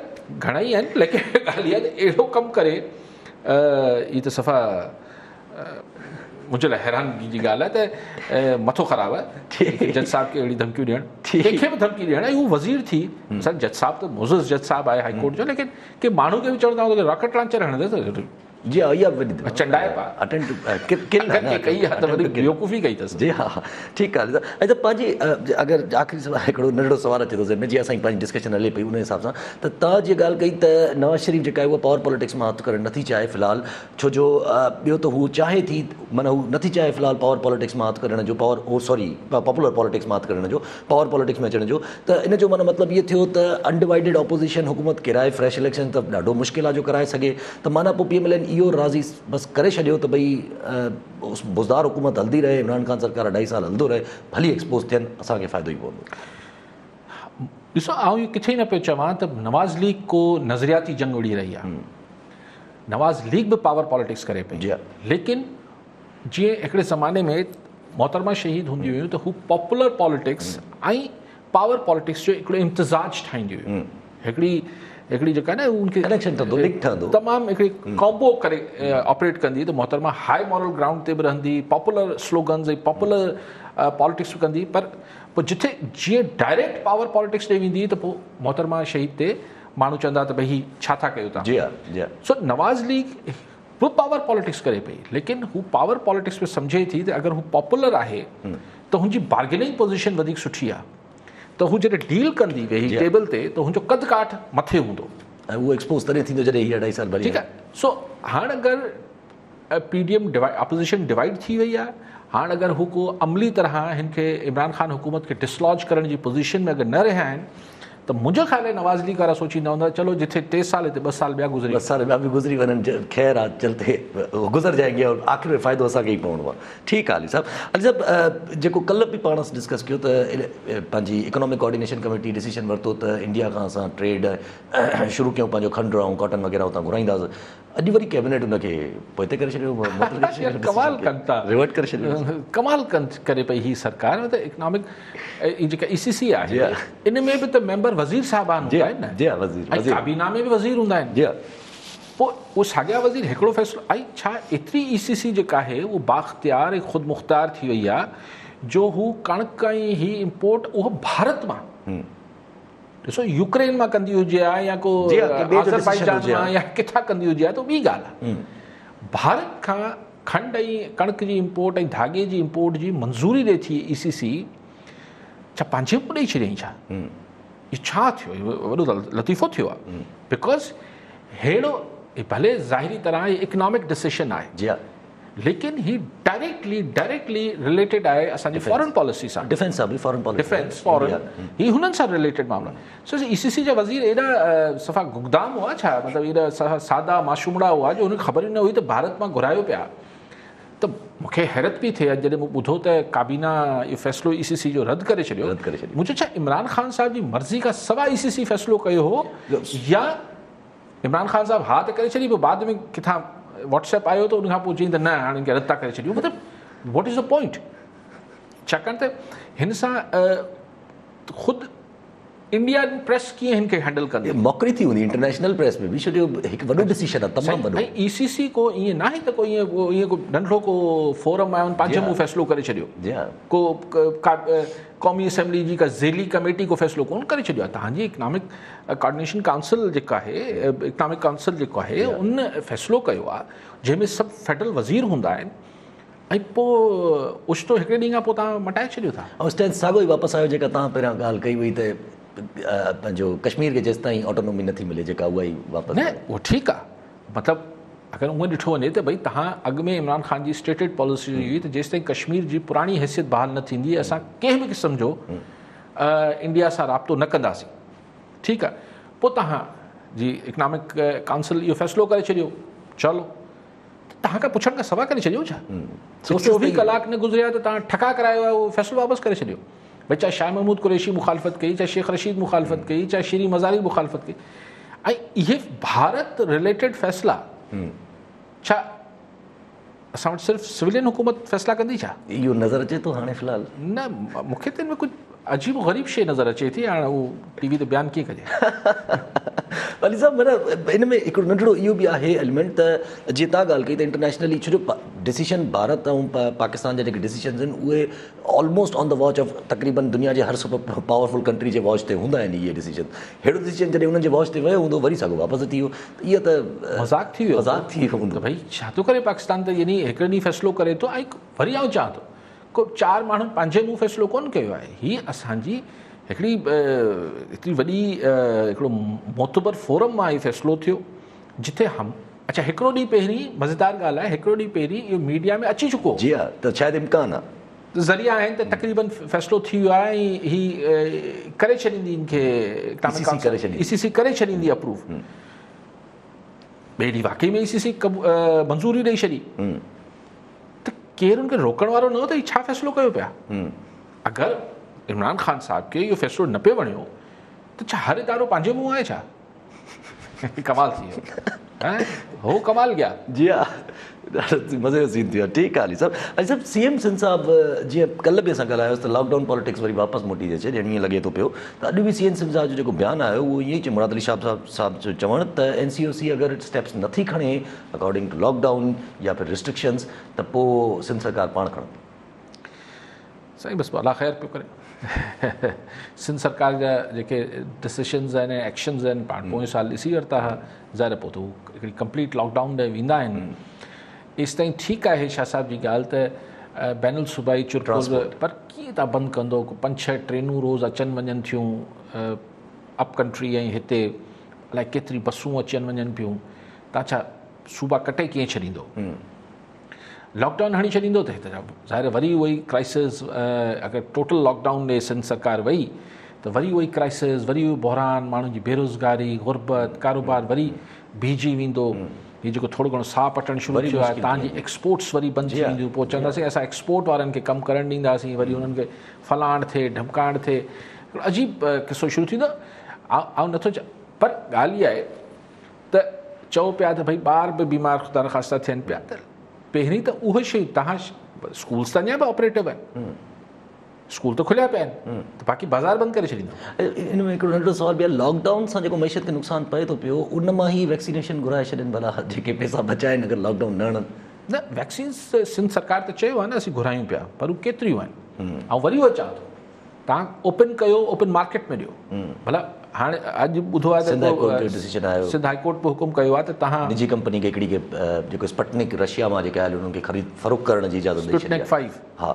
گهڻا ئي آهن ليڪن ڳالهه اها ته اهڙو ڪم ڪري هي ته صفا منهنجي لاء حيرانگي جي ڳالهه آهي ته مٿو خراب آهي جج صاحب کي اهڙي ڌمڪيون ڏيڻ، ڪنهن کي به ڌمڪي ڏيڻ. ۽ هو وزير ٿي مثال جج صاحب ته معزز جج صاحب آهي هائي ڪورٽ جو، ليڪن ڪنهن ماڻهو کي به چوندو آهيان راڪيٽ لانچر هڻندس جي ها اها وڏي چنڊائي پا اٽيمپٽ ٽو ڪل اگر ڪنهن ڪئي آهي ته وڏي بيوقوفي ڪئي اٿس. جي ها ٺيڪ آهي ۽ ته پنهنجي اگر آخري سوال هڪڙو ننڍڙو سوال اچي ٿو ذهن ۾ جيئن اسان جي پنهنجي ڊسڪشن هلي پئي ان حساب سان ته توهان جيئن ڳالهه ڪئي ته نواز شريف جيڪا آهي اها پاور پاليٽڪس مان هٿ ڪرڻ نٿي چاهي في الحال ڇو جو ٻيو ته هو چاهي ٿي معنيٰ هو نٿي چاهي في الحال پاور پاليٽڪس مان هٿ ڪڍڻ جو پاور او سوري پاپولر پاليٽڪس مان هٿ ڪڍڻ جو پاور پاليٽڪس ۾ اچڻ جو ته ان جو معنيٰ مطلب اهو ٿيو ته انڊيوائيڊڊ اپوزيشن حڪومت ڪيرائي فريش اليڪشن ته ڏاڍو مشڪل آهي جو ڪرائي سگهي ته معنيٰ پوء پي ايم ايل اين اهو راضي بس ڪري ڇڏيو ته ڀئي بزدار حڪومت هلندي رهي عمران خان سرڪار اڍائي سال هلندو رهي ڀلي ايڪسپوز ٿين اسان کي فائدو ئي پوندو. ڏسو آئون اهو ڪٿي نه پيو چوان ته نواز ليگ ڪو نظرياتي جنگ وڙهي رهي آهي. نواز ليگ به پاور پاليٽڪس ڪري پئي ليڪن جيئن هڪڙي زماني ۾ محترمه شهيد هوندي هيون ته هو پاپولر پاليٽڪس ۽ پاور پاليٽڪس جو هڪڙو امتزاج ٺاهيندي هيون. هڪڙي هڪڙي جيڪا نه ان کي ڪنيڪشن ٺهندو لنڪ ٺهندو تمام هڪڙي ڪامبو ڪري آپريٽ ڪندي ته محترمه هاء مورل گرائونڊ تي به رهندي پاپولر سلوگنز ۽ پاپولر پاليٽڪس به ڪندي پر پوء جٿي جيئن ڊائريڪٽ پاور پاليٽڪس ڏي ويندي ته پوء محترمه شهيد تي ماڻهو چوندا ته ڀئي هي ڇا ٿا ڪيو توهان. جي ها جي ها. سو نواز ليگ به پاور پاليٽڪس ڪري پئي ليڪن هو پاور پاليٽڪس ۾ سمجهي ٿي ته اگر هو پاپولر آهي ته هن جي بارگيننگ پوزيشن وڌيڪ سٺي آهي ته هو جڏهن ڊيل ڪندي ويهي ٽيبل تي ته هن جو قد ڪاٺ مٿي هوندو. ۽ اهو ايڪسپوز تڏهن ٿيندو جڏهن هي اڍائي سال ڀري. ٺيڪ آهي سو هاڻ اگر P D M opposition divide ٿي وئي آهي هاڻ اگر هو ڪو عملي طرح هن کي عمران خان حڪومت کي ڊسلاج ڪرڻ جي پوزيشن ۾ اگر نه رهيا آهن ته منهنجو خيال آهي نواز ليگ وارا سوچيندا هوندا چلو جٿي 3 سال هتي 2 سال ٻيا گذري 2 سال ٻيا به گذري وڃن خير آ چلتي گذر جائينگي اور آخر ۾ فائدو اسان کي ئي پوڻو آ. ٺيڪ آ علي صاحب. علي صاحب جيڪو ڪلهه به پاڻ ڊسڪس ڪيو ته پنهنجي اڪنامڪ ڪوآرڊينيشن ڪميٽي ڊسيشن ورتو ته انڊيا کان اسان ٽريڊ شروع ڪيون پنهنجو کنڊ ۽ ڪاٽن وغيره اتان گهرائينداسين اڄ وري ڪيبنيٽ ان کي پوئتي ڪري ڇڏيو معطل ڪري ڇڏيو ڪمال ڪن ٿا ريورٽ ڪري ڇڏيو ڪمال ڪن ڪري پئي هي سرڪار مطلب اڪنامڪ هي جيڪا اي سي سي آهي ان ۾ به ته ميمبر مگر वज़ीर साहिबान हूंदा आहिनि न। जी हा, वज़ीर, ऐं काबीना में बि वज़ीर हूंदा आहिनि। जी हा। पोइ उहे साॻिया वज़ीर हिकिड़ो फ़ैसिलो ऐं छा एतिरी ई सी सी जेका आहे उहो बाख़्तियार ऐं ख़ुदि मुख़्तियार थी वई आहे जो हू कणिक ऐं ही इम्पोर्ट उहो भारत मां ॾिसो यूक्रेन मां कंदी हुजे हा या को आज़रबाईजान मां या किथां कंदी हुजे हा त ॿी ॻाल्हि आहे। भारत खां खंड ऐं कणिक जी इम्पोर्ट ऐं धागे जी इम्पोर्ट जी मंज़ूरी ॾिए थी ई सी सी, छा पंहिंजे बि ॾेई छॾियईं छा? इहो छा थियो? इहो वॾो लतीफ़ो थियो आहे। Because अहिड़ो भले ज़ाहिरी तरह इकोनॉमिक डिसीजन आहे, जी हा, लेकिन ही डायरेक्टली रिलेटेड आहे असांजी फॉरेन पॉलिसी सां, डिफेंस सां बि, फॉरेन पॉलिसी, डिफेंस फॉरेन, ही हुननि सां रिलेटेड मामला। सो ई सी सी जा वज़ीर एॾा सफ़ा गुगदाम हुआ छा? मतिलबु एॾा सफ़ा सादा मासूमड़ा हुआ जो हुनखे ख़बर ई न हुई त भारत मां घुरायो पिया। त मूंखे हैरत पई थिए जॾहिं मूं ॿुधो त काबीना इहो फ़ैसिलो ई सी सी जो रद्द करे छॾियो। मूं चयो छा इमरान ख़ान साहिब जी मर्ज़ी खां सवाइ ई सी सी फ़ैसिलो कयो हो या इमरान ख़ान साहिब हा त करे छॾी, पोइ बाद में किथां व्हाट्सएप आयो त उन खां पोइ चई त न हाणे हिनखे रद्द था करे छॾियूं। मतिलबु what is the point? छाकाणि त हिन सां ख़ुदि इंडियन प्रेस कीअं हिन खे हैंडल कंदी? मॉकरी थी हूंदी इंटरनेशनल प्रेस में बि, छो जो हिकु वॾो डिसीजन आहे, तमामु वॾो। ऐं ई सी सी को ईअं न आहे त को ईअं को नंढड़ो को फोरम आहे, उन पंहिंजे मुंहुं फ़ैसिलो करे छॾियो। जी हा। को क़ौमी असेंबली जी का ज़ेली कमेटी को फ़ैसिलो कोन करे छॾियो आहे। तव्हांजी इकोनॉमिक कोऑर्डिनेशन काउंसिल जेका आहे, इकोनॉमिक काउंसिल जेको आहे उन फ़ैसिलो कयो आहे जंहिंमें सभु फेडरल वज़ीर हूंदा आहिनि ऐं पोइ ओचितो हिकिड़े ॾींहं खां पोइ तव्हां मटाए छॾियो था। ऐं स्टैंड साॻियो ई वापसि आयो जेका तव्हां पहिरियां ॻाल्हि कई हुई त पंहिंजो कश्मीर खे जेसि ताईं ऑटोनॉमी नथी मिले जेका उहा ई वापसि न, उहो ठीकु आहे। मतिलबु अगरि उअं ॾिठो वञे त भई तव्हां अॻु में इमरान ख़ान जी स्टेटेड पॉलिसी हुई त जेसि ताईं कश्मीर जी पुराणी हैसियत बहाल न थींदी असां कंहिं बि क़िस्म जो इंडिया सां राब्तो न कंदासीं, ठीकु आहे। पोइ तव्हां जी इकोनॉमिक काउंसिल इहो फ़ैसिलो करे छॾियो, चलो तव्हां खां पुछण खां सवाइ करे छॾियो छा? 24 कलाक न गुज़रिया त तव्हां ठका करायो आहे, उहो फ़ैसिलो वापसि करे छॾियो। भई चाहे शाह महमूद कुरैशी मुखालफ़त कई, चाहे शेख रशीद मुखालफ़त कई, चाहे शिरी मज़ारी मुखालफ़त कई, ऐं इहे भारत रिलेटेड फ़ैसिला छा असां वटि सिर्फ़ु सिविलियन हुकूमत फ़ैसिला कंदी छा? इहो नज़र अचे थो हाणे फ़िलहालु न, मूंखे त हिन में कुझु अजीब ग़रीब शइ नज़र अचे थी। हाणे उहो टीवी ते बयानु कीअं कजे? अली साहिबु, माना हिन में हिकिड़ो नंढड़ो इहो बि आहे एलिमेंट त जीअं तव्हां ॻाल्हि कई त इंटरनेशनली छो जो डिसीजन भारत ऐं पाकिस्तान जा जेके डिसीजन आहिनि उहे almost on the watch of तक़रीबन दुनिया जे हर सुपर पावरफुल कंट्री जे वॉच ते हूंदा आहिनि इहे डिसीजन। अहिड़ो डिसीजन जॾहिं उन्हनि जे वॉच ते वियो हूंदो वरी साॻियो वापसि थी वियो, त इहा त मज़ाक थी वियो, मज़ाक थी वियो हूंदो। भई छा थो करे पाकिस्तान त यानी हिकिड़े ॾींहुं फ़ैसिलो करे थो ऐं वरी आउं चवां थो को चारि माण्हुनि पंहिंजे मुंहुं फ़ैसिलो कोन कयो आहे। हीअ असांजी हिकिड़ी एतिरी वॾी हिकिड़ो मोतबर फोरम मां इहो फ़ैसिलो थियो जिते हम अच्छा हिकिड़ो ॾींहुं पहिरीं मज़ेदार ॻाल्हि आहे, हिकिड़ो ॾींहुं पहिरीं इहो मीडिया में अची चुको। जी हा, त शायदि इम्कान आहे, ज़रिया आहिनि त तक़रीबन फ़ैसिलो थी वियो आहे ऐं हीअ करे छॾींदी हिनखे ई सी सी करे छॾींदी अप्रूव। ॿिए ॾींहुं वाकई में ई सी सी मंज़ूरी ॾेई छॾी त केरु हुनखे रोकण वारो न हो त हीअ छा फ़ैसिलो कयो पिया? अगरि इमरान ख़ान साहिब खे इहो फ़ैसिलो न पियो वणियो त छा हर इदारो पंहिंजे मुंहुं आहे छा? कमाल थी वियो, हो कमाल गया। जी हा, मज़े जो सीन थी वियो। ठीकु आहे अली साहिबु। अली साहिबु, सी एम सिंध साहिबु जीअं कल्ह बि असां ॻाल्हायोसीं त लॉकडाउन पॉलिटिक्स वरी वापसि मोटी थी अचे, ॼण ईअं लॻे थो पियो। त अॼु बि सी एम सिंध साहिब जो जेको बयानु आयो उहो ईअं ई चयो, मुराद अली शाह साहिब जो चवणु त एन सी ओ सी अगरि स्टेप्स नथी खणे अकॉर्डिंग टू लॉकडाउन या फिर रिस्ट्रिक्शन्स त पोइ सिंध सरकार पाण खणंदी। साईं बसि अलाह ख़ैर पियो करे। सिंध सरकार जा जेके डिसीजन्स आहिनि ऐं एक्शन्स आहिनि पाण पोएं साल ॾिसी वरिता हुआ। ज़ाहिर पोइ त हू हिकिड़ी कंप्लीट लॉकडाउन ॾे वेंदा आहिनि। एसि ताईं ठीकु आहे शाह साहिब जी ॻाल्हि त बैनुल सूबाई चुरपुर, पर कीअं तव्हां बंदि कंदो? 5-6 ट्रेनूं रोज़ अचनि वञनि थियूं अप कंट्री ऐं हिते अलाए केतिरी बसूं अचनि वञनि पियूं, तव्हां छा सूबा कटे कीअं छॾींदो? लॉकडाउन हणी छॾींदो त हिते ज़ाहिर वरी उहा ई क्राइसिस, अगरि टोटल लॉकडाउन ॾे सिंध सरकार वई त वरी उहा ई क्राइसिस, वरी उहो बहरान, माण्हुनि जी बेरोज़गारी, ग़ुरबत, कारोबार वरी बीहिजी वेंदो। हीउ जेको थोरो घणो साह पटणु शुरू थियो आहे, तव्हांजी एक्सपोर्ट्स वरी बंदि थी वेंदियूं। पोइ चवंदासीं असां एक्सपोर्ट वारनि खे कमु करणु ॾींदासीं, वरी उन्हनि खे फलाण थिए ढमकाण थिए, अजीब क़िसो शुरू थींदो। आउं नथो पर ॻाल्हि इहा आहे त चओ पिया त भई ॿार बि बीमार ख़ुदा न ख़ास्ता थियनि पिया, त पहिरीं त उहे शयूं तव्हां स्कूल्स त अञा बि ऑपरेटिव आहिनि, اسڪول ته کليا پيا آهن ته باقي بازار بند ڪري ڇڏيندو. ان ۾ هڪڙو ننڍڙو سوال به آهي لاڪ ڊائون سان جيڪو معيشت کي نقصان پئي ٿو پيو ان مان هي ويڪسينيشن گهرائي ڇڏين ڀلا جيڪي پئسا بچائن اگر لاڪ ڊائون نه هڻن. نه ويڪسينز سنڌ سرڪار ته چيو آهي نه اسين گهرايون پيا پر هو ڪيتريون آهن آئون وري اهو چوان ٿو توهان اوپن ڪيو اوپن مارڪيٽ ۾ ڏيو ڀلا هاڻي اڄ ٻڌو آهي ته سنڌ هائي ڪورٽ جو ڊسيشن آيو سنڌ هائي ڪورٽ به حڪم ڪيو آهي ته توهان نجي ڪمپني کي هڪڙي کي جيڪو اسپٽنڪ رشيا مان جيڪي آيل انهن کي خريد فروخت ڪرڻ جي اجازت ڏئي ڇڏي آهي اسپوتنڪ 5 ها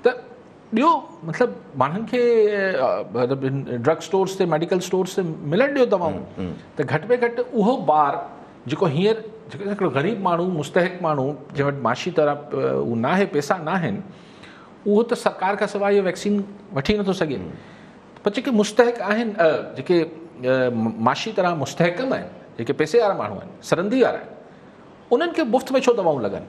ته ڏيو مطلب ماڻهن کي مطلب ڊرگ اسٽورز تي ميڊيڪل اسٽورز تي ملڻ ڏيو دوائون ته گهٽ ۾ گهٽ اهو بار جيڪو هينئر جيڪو هڪڙو غريب ماڻهو مستحق ماڻهو جنهن وٽ معاشي طرح اهو ناهي پئسا ناهن اهو ته سرڪار کان سواء اهو ويڪسين وٺي نٿو سگهي پر جيڪي مستحق آهن جيڪي معاشي طرح مستحڪم آهن جيڪي پئسي وارا ماڻهو آهن سرندي وارا آهن انهن کي مفت ۾ ڇو دوائون لڳن؟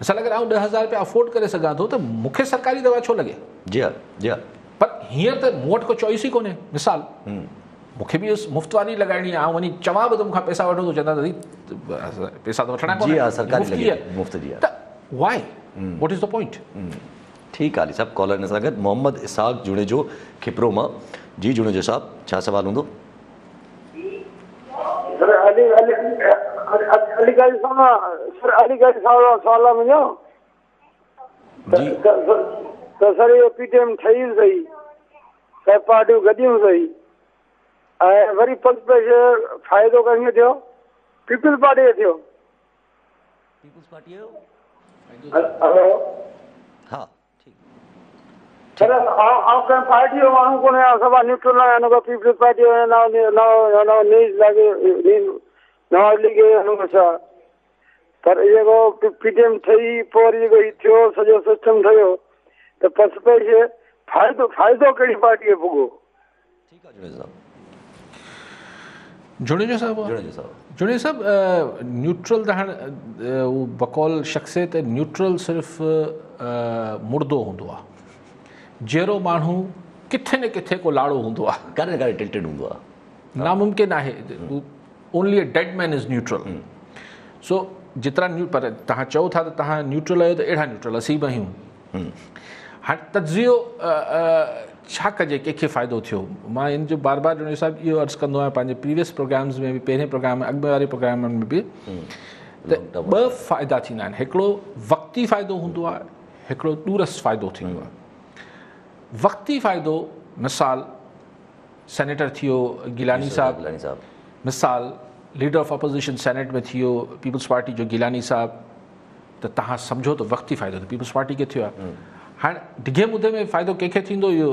مثال اگر آئون 10,000 رپيا افورڊ ڪري سگهان ٿو ته مون کي سرڪاري دوا ڇو لڳي؟ جي ها جي ها. پر هينئر ته مون وٽ ڪو چوائس ئي ڪونهي. مثال مون کي به مفت واري لڳائڻي آهي، آئون وڃي چوان به ته مون کان پئسا وٺو ته چوندا ته پئسا ته وٺڻا ڪونهن. جي ها سرڪاري لڳي ٿي مفت جي آهي. ته why? What is the point? ٺيڪ آهي علي صاحب ڪالر هن سان گڏ محمد اسحاق جوڻيجو کپرو مان جي جوڻيجو صاحب ڇا سوال هوندو؟ سر علي علي علي قاضي صاحب سر علي قاضي صاحب جو سوال آهي منهنجو جي ته سر اهو پي ٽي ايم ٺهي سهي سڀ پارٽيون گڏيون سهي ۽ وري پس پيش فائدو ڪنهن کي ٿيو پيپلز پارٽي کي ٿيو پيپلز پارٽي جو هلو ها سر آئون ڪنهن پارٽي جو ماڻهو ڪونه آهيان سڀ نيوٽرل آهيان نه ڪو پيپلز پارٽي جو آهيان نه نه نيز لڳي نواز ليگ جو نه ڪو ڇا پر جيڪو پي ٽي ايم ٺهي پوء وري جيڪو هي ٿيو سڄو سسٽم ٺهيو ته پس پيش فائدو فائدو ڪهڙي پارٽي کي پڳو. ٺيڪ آ جوڻيجو صاحب. جوڻيجو صاحب جوڻيجو صاحب جوڻيجو صاحب نيوٽرل ته هاڻ هو بقول شخصي ته نيوٽرل صرف مڙدو هوندو آ جيئرو ماڻهو ڪٿي نه ڪٿي ڪو لاڙو هوندو آ ڪاڏي نه ڪاڏي ٽلٽيڊ هوندو آ ناممڪن آهي only a dead man is neutral سو جيترا نيو پر توهان چئو ٿا ته توهان نيوٽرل آهيو ته اهڙا نيوٽرل اسين به آهيون هاڻي تجزيو ڇا ڪجي ڪنهن کي فائدو ٿيو مان ان جو بار بار جوڻيجو صاحب اهو عرض ڪندو آهيان پنهنجي پريويس پروگرامز ۾ به پهرين پروگرام اڳ ۾ واري پروگرامن ۾ به ته ٻه فائدا ٿيندا آهن هڪڙو وقتي فائدو هوندو آهي هڪڙو دورس فائدو ٿيندو آهي وقتي فائدو مثال سينيٽر ٿي ويو گيلاني صاحب مثال ليڊر آف اپوزيشن سينيٽ ۾ ٿي ويو پيپلز پارٽي جو گيلاني صاحب ته توهان سمجهو ته وقتي فائدو ته پيپلز پارٽي کي ٿيو آهي هاڻي ڊگهي مدي ۾ فائدو ڪنهن کي ٿيندو اهو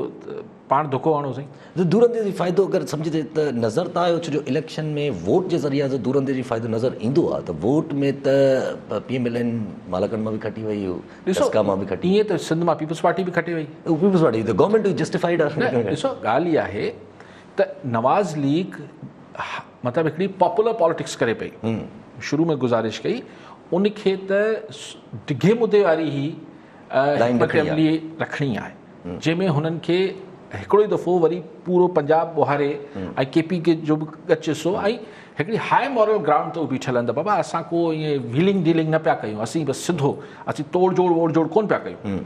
پاڻ ڌڪو هڻو سائين. ته دورانديشي فائدو اگر سمجهجي ته نظر ته آيو ڇو جو اليڪشن ۾ ووٽ جي ذريعا ته دورانديشي فائدو نظر ايندو آهي ته ووٽ ۾ ته P M L N Malakand مان به کٽي وئي ڏسو مان به کٽي ائين ته سنڌ مان پيپلز پارٽي به کٽي وئي پيپلز پارٽي ته گورنمينٽ جسٽيفائيڊ آهي نه ڏسو ڳالهه اها آهي ته نواز ليگ مطلب هڪڙي پاپولر پاليٽڪس ڪري پئي شروع ۾ گذارش ڪئي ان کي ته ڊگهي مدي واري هي حڪمت عملي رکڻي آهي جنهن ۾ هنن کي هڪڙو ئي دفعو وري پورو پنجاب ٻوهاري ۽ ڪي پي ڪي جو به ڳچ حصو ۽ هڪڙي هاء مورل گرائونڊ تي بيٺل آهن ته بابا اسان ڪو ائين ويلنگ ڊيلنگ نه پيا ڪيون اسين بس سڌو اسين توڙ جوڙ ووڙ جوڙ ڪون پيا ڪيون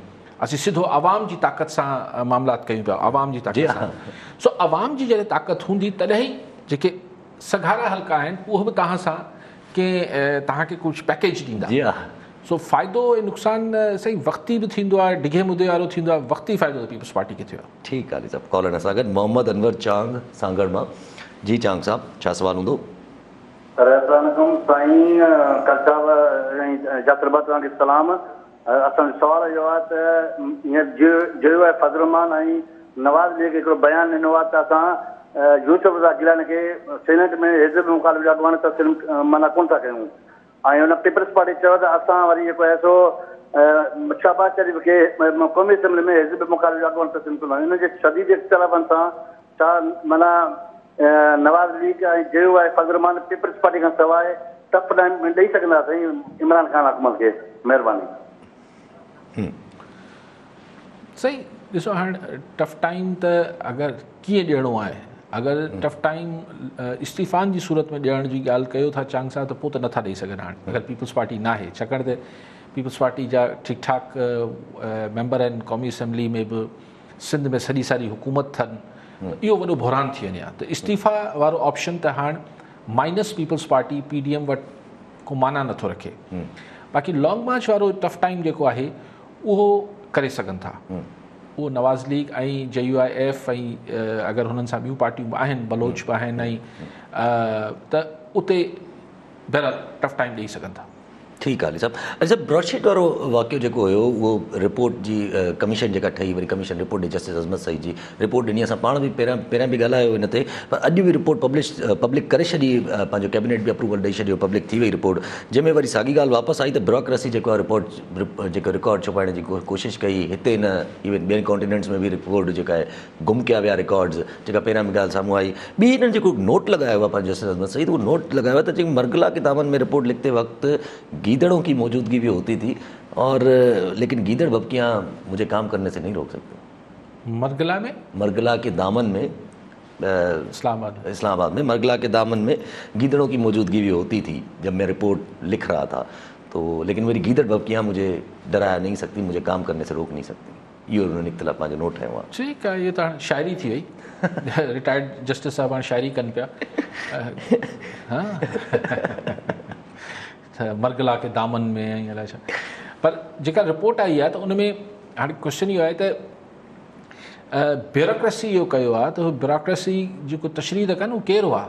اسين سڌو عوام جي طاقت سان معاملات ڪيون پيا عوام جي طاقت سان سو عوام جي جڏهن طاقت هوندي تڏهن ئي جيڪي سگهارا حلقا آهن اهو به توهان سان ڪنهن توهان کي ڪجهه پيڪيج ڏيندا جي ها سو فائدو ۽ نقصان سائين وقتي به ٿيندو آهي ڊگهي مدي وارو ٿيندو آهي وقتي فائدو ته پيپلز پارٽي کي ٿيو آهي. ٺيڪ آهي صاحب ڪالر سان گڏ محمد انور چانگ سانگهڙ مان جي چانگ صاحب ڇا سوال هوندو. سر السلام عليڪم سائين قاضي صاحب ۽ جعفر ڀاء توهان کي سلام اسان جو سوال اهو آهي ته هينئر جي يو آء فضل الرحمان ۽ نواز ليگ هڪڙو بيان ڏنو آهي ته اسان يوسف رضا گيلاني کي سينيٽ ۾ حزب مخالف جو اڳواڻ تسليم معنيٰ ڪونه ٿا ڪيون ۽ ان پيپلز پارٽي چيو ته اسان وري جيڪو آهي سو شهباز شريف کي قومي اسيمبلي ۾ حزب مخالف جو اڳواڻ تسليم ڪندو ان جي شديد اختلافن سان ڇا معنيٰ نواز ليگ ۽ جي يو آء فضل الرحمان پيپلز پارٽي کان سواء ٽف ٽائيم ڏئي سگهندا سائين عمران خان حڪومت کي مهرباني. سائين ڏسو هاڻ ٽف ٽائيم ته اگر ڪيئن ڏيڻو آهي اگر ٽف ٽائيم استعيفان جي صورت ۾ ڏيڻ جي ڳالهه ڪيو ٿا چانگ صاحب ته پوء ته نٿا ڏئي سگهن هاڻ اگر پيپلز پارٽي ناهي ڇاڪاڻ ته पीपल्स पार्टी जा ठीकु ठाक मेंबर आहिनि क़ौमी असेंबली में बि, सिंध में सॼी सारी हुकूमत अथनि, इहो वॾो बुहरान थी वञे हा। त इस्तीफ़ा वारो ऑप्शन त हाणे माइनस पीपल्स पार्टी पीडीएम वटि को माना नथो रखे। बाक़ी लॉन्ग मार्च वारो टफ टाइम जेको आहे उहो करे सघनि था, उहो नवाज़ लीग ऐं जे you I F ऐं अगरि हुननि सां ॿियूं पार्टियूं बि आहिनि, बलोच बि आहिनि ऐं त उते बहरहाल टफ टाइम ॾेई सघनि था। ठीकु आहे साहिबु। अच्छा, ब्रॉडशीट वारो वाक़ियो जेको हुयो उहो रिपोर्ट जी कमीशन जेका ठही, वरी कमीशन रिपोर्ट ॾे जस्टिस अज़मत सईद जी रिपोर्ट ॾिनी। असां पाण बि पहिरियां बि ॻाल्हायो हिन ते, पर अॼु बि रिपोर्ट पब्लिक करे छॾी, पंहिंजो कैबिनेट बि अप्रूवल ॾेई छॾियो, पब्लिक थी वई रिपोर्ट, जंहिंमें वरी साॻी ॻाल्हि वापसि आई त ब्यूरोक्रेसी जेको आहे रिपोर्ट जेको रिकॉर्ड छुपाइण जी कोशिशि कई, हिते न इवन ॿियनि कॉन्टिनेंट्स में बि रिपोर्ट जेका आहे गुम कया विया रिकॉर्ड्स, जेका पहिरियां बि ॻाल्हि साम्हूं आई। ॿी हिननि जेको नोट लॻायो आहे पंहिंजो जस्टिस अज़मत सईद, उहो नोट लॻायो आहे त चई मरगला के दामन में रिपोर्ट लिखते वक़्त गीदड़ों की मौजूदगी भी होती थी और लेकिन गीदड़ भपकियाँ मुझे काम करने से नहीं रोक सकते। मरगला में, मरगला के दामन में, इस्लामाबाद में मरगला के दामन में गीदड़ों की मौजूदगी भी होती थी जब मैं रिपोर्ट लिख रहा था, तो लेकिन मेरी गीदड़ भपकियाँ मुझे डराया नहीं सकती, मुझे काम करने से रोक नहीं सकती। इहो हुननि इख़्तिलाफ़ पंहिंजो नोट ठाहियो आहे। ठीकु आहे, इहो त हाणे शाइरी थी वई, रिटायर्ड जस्टिस साहिबु हाणे शाइरी कनि पिया। हा, मरगला के दामन में ऐं अलाए छा। पर जेका रिपोर्ट आई आहे त उन में हाणे क्वेश्चन इहो आहे त ब्यूरोक्रेसी इहो कयो आहे त ब्यूरोक्रेसी जेको तशरीह था कनि उहो केरु आहे?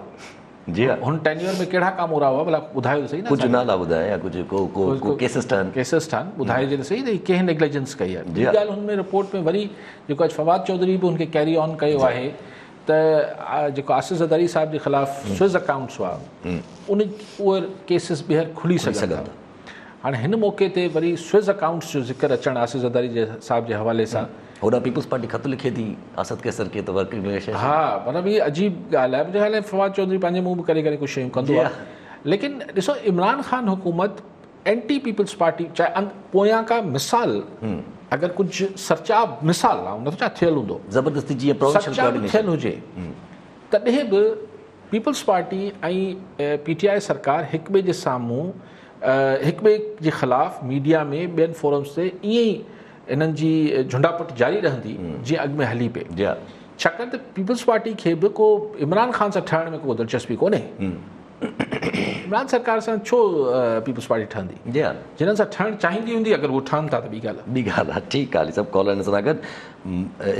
जी हा, हुन टेन्योर में कहिड़ा कामूरा हुआ भला ॿुधायो सही न, कुझु नाला ॿुधाए या कुझु को को को केसेस ठहनि, केसेस ठहनि ॿुधाइजे त सही त कंहिं नेग्लिजेंस कई आहे। ॿी ॻाल्हि हुन में रिपोर्ट में वरी जेको अॼु फवाद चौधरी बि हुनखे कैरी ऑन कयो आहे त जेको आसिफ ज़रदारी साहिब जे ख़िलाफ़ स्विस अकाउंट्स हुआ उन उहे केसिस ॿीहर खुली सघनि था। हाणे हिन मौक़े ते वरी स्विस अकाउंट्स जो ज़िक्र अचणु आसिफ ज़रदारी जे साहिब जे हवाले सां, होॾां पीपल्स पार्टी ख़त लिखे थी असद कैसर खे त वर्किंग रिलेशन। हा, मतिलबु हीअ अजीब ॻाल्हि आहे। मुंहिंजे ख़्याल में फवाद चौधरी पंहिंजे मुंहुं बि करे करे कुझु शयूं कंदो आहे, लेकिन ॾिसो इमरान ख़ान हुकूमत एंटी पीपल्स पार्टी चाहे पोयां का मिसाल अगरि कुझु सरचाब मिसाल आहे, नथो चाहियां थियल हूंदो ज़बरदस्ती जीअं प्रोविंशियल कोऑर्डिनेशन थियल हुजे, तॾहिं बि पीपल्स पार्टी ऐं पीटीआई सरकार हिक ॿिए जे साम्हूं हिक ॿिए जे ख़िलाफ़ मीडिया में ॿियनि फोरम्स ते ईअं ई इन्हनि जी झुंडापट जारी रहंदी जीअं अॻु में हली पई। छाकाणि त पीपल्स पार्टी खे बि को इमरान ख़ान सां ठहण में को दिलचस्पी कोन्हे। इमरान सरकार सां छो पीपल्स पार्टी ठहंदी? जिन्हनि सां ठहणु चाहींदी हूंदी, अगरि उहो ठहनि था त ॿी ॻाल्हि ॿी ॻाल्हि आहे। ठीकु आहे, सभु कॉलर सां गॾु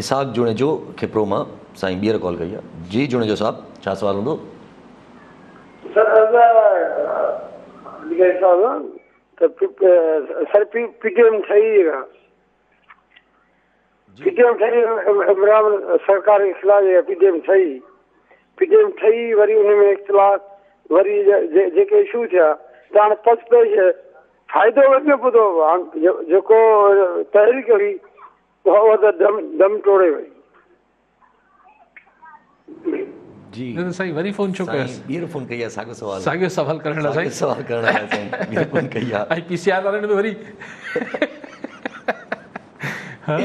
इसाक जुणेजो खिपरो मां साईं ॿीहर कॉल कई आहे। जी जुणेजो साहिबु, छा सवालु हूंदो? सर सर पीटीएम ठही पीटीएम ठही इमरान सरकार के ख़िलाफ़ पीटीएम ठही, पीटीएम ठही वरी उन में इख़्तिलाफ़ वरी जेके इशू थिया त हाणे पस पेश फ़ाइदो वञे पतो जेको तहरीक हुई उहा त दम दम टोड़े वई। जी साईं वरी फोन छो कयोसि? ॿीहर फोन कई आहे, साॻियो सवाल, साॻियो सवाल करण लाइ, साॻियो सवाल करण लाइ साईं ॿीहर फोन कई आहे। ऐं पीसीआर वारनि में वरी हा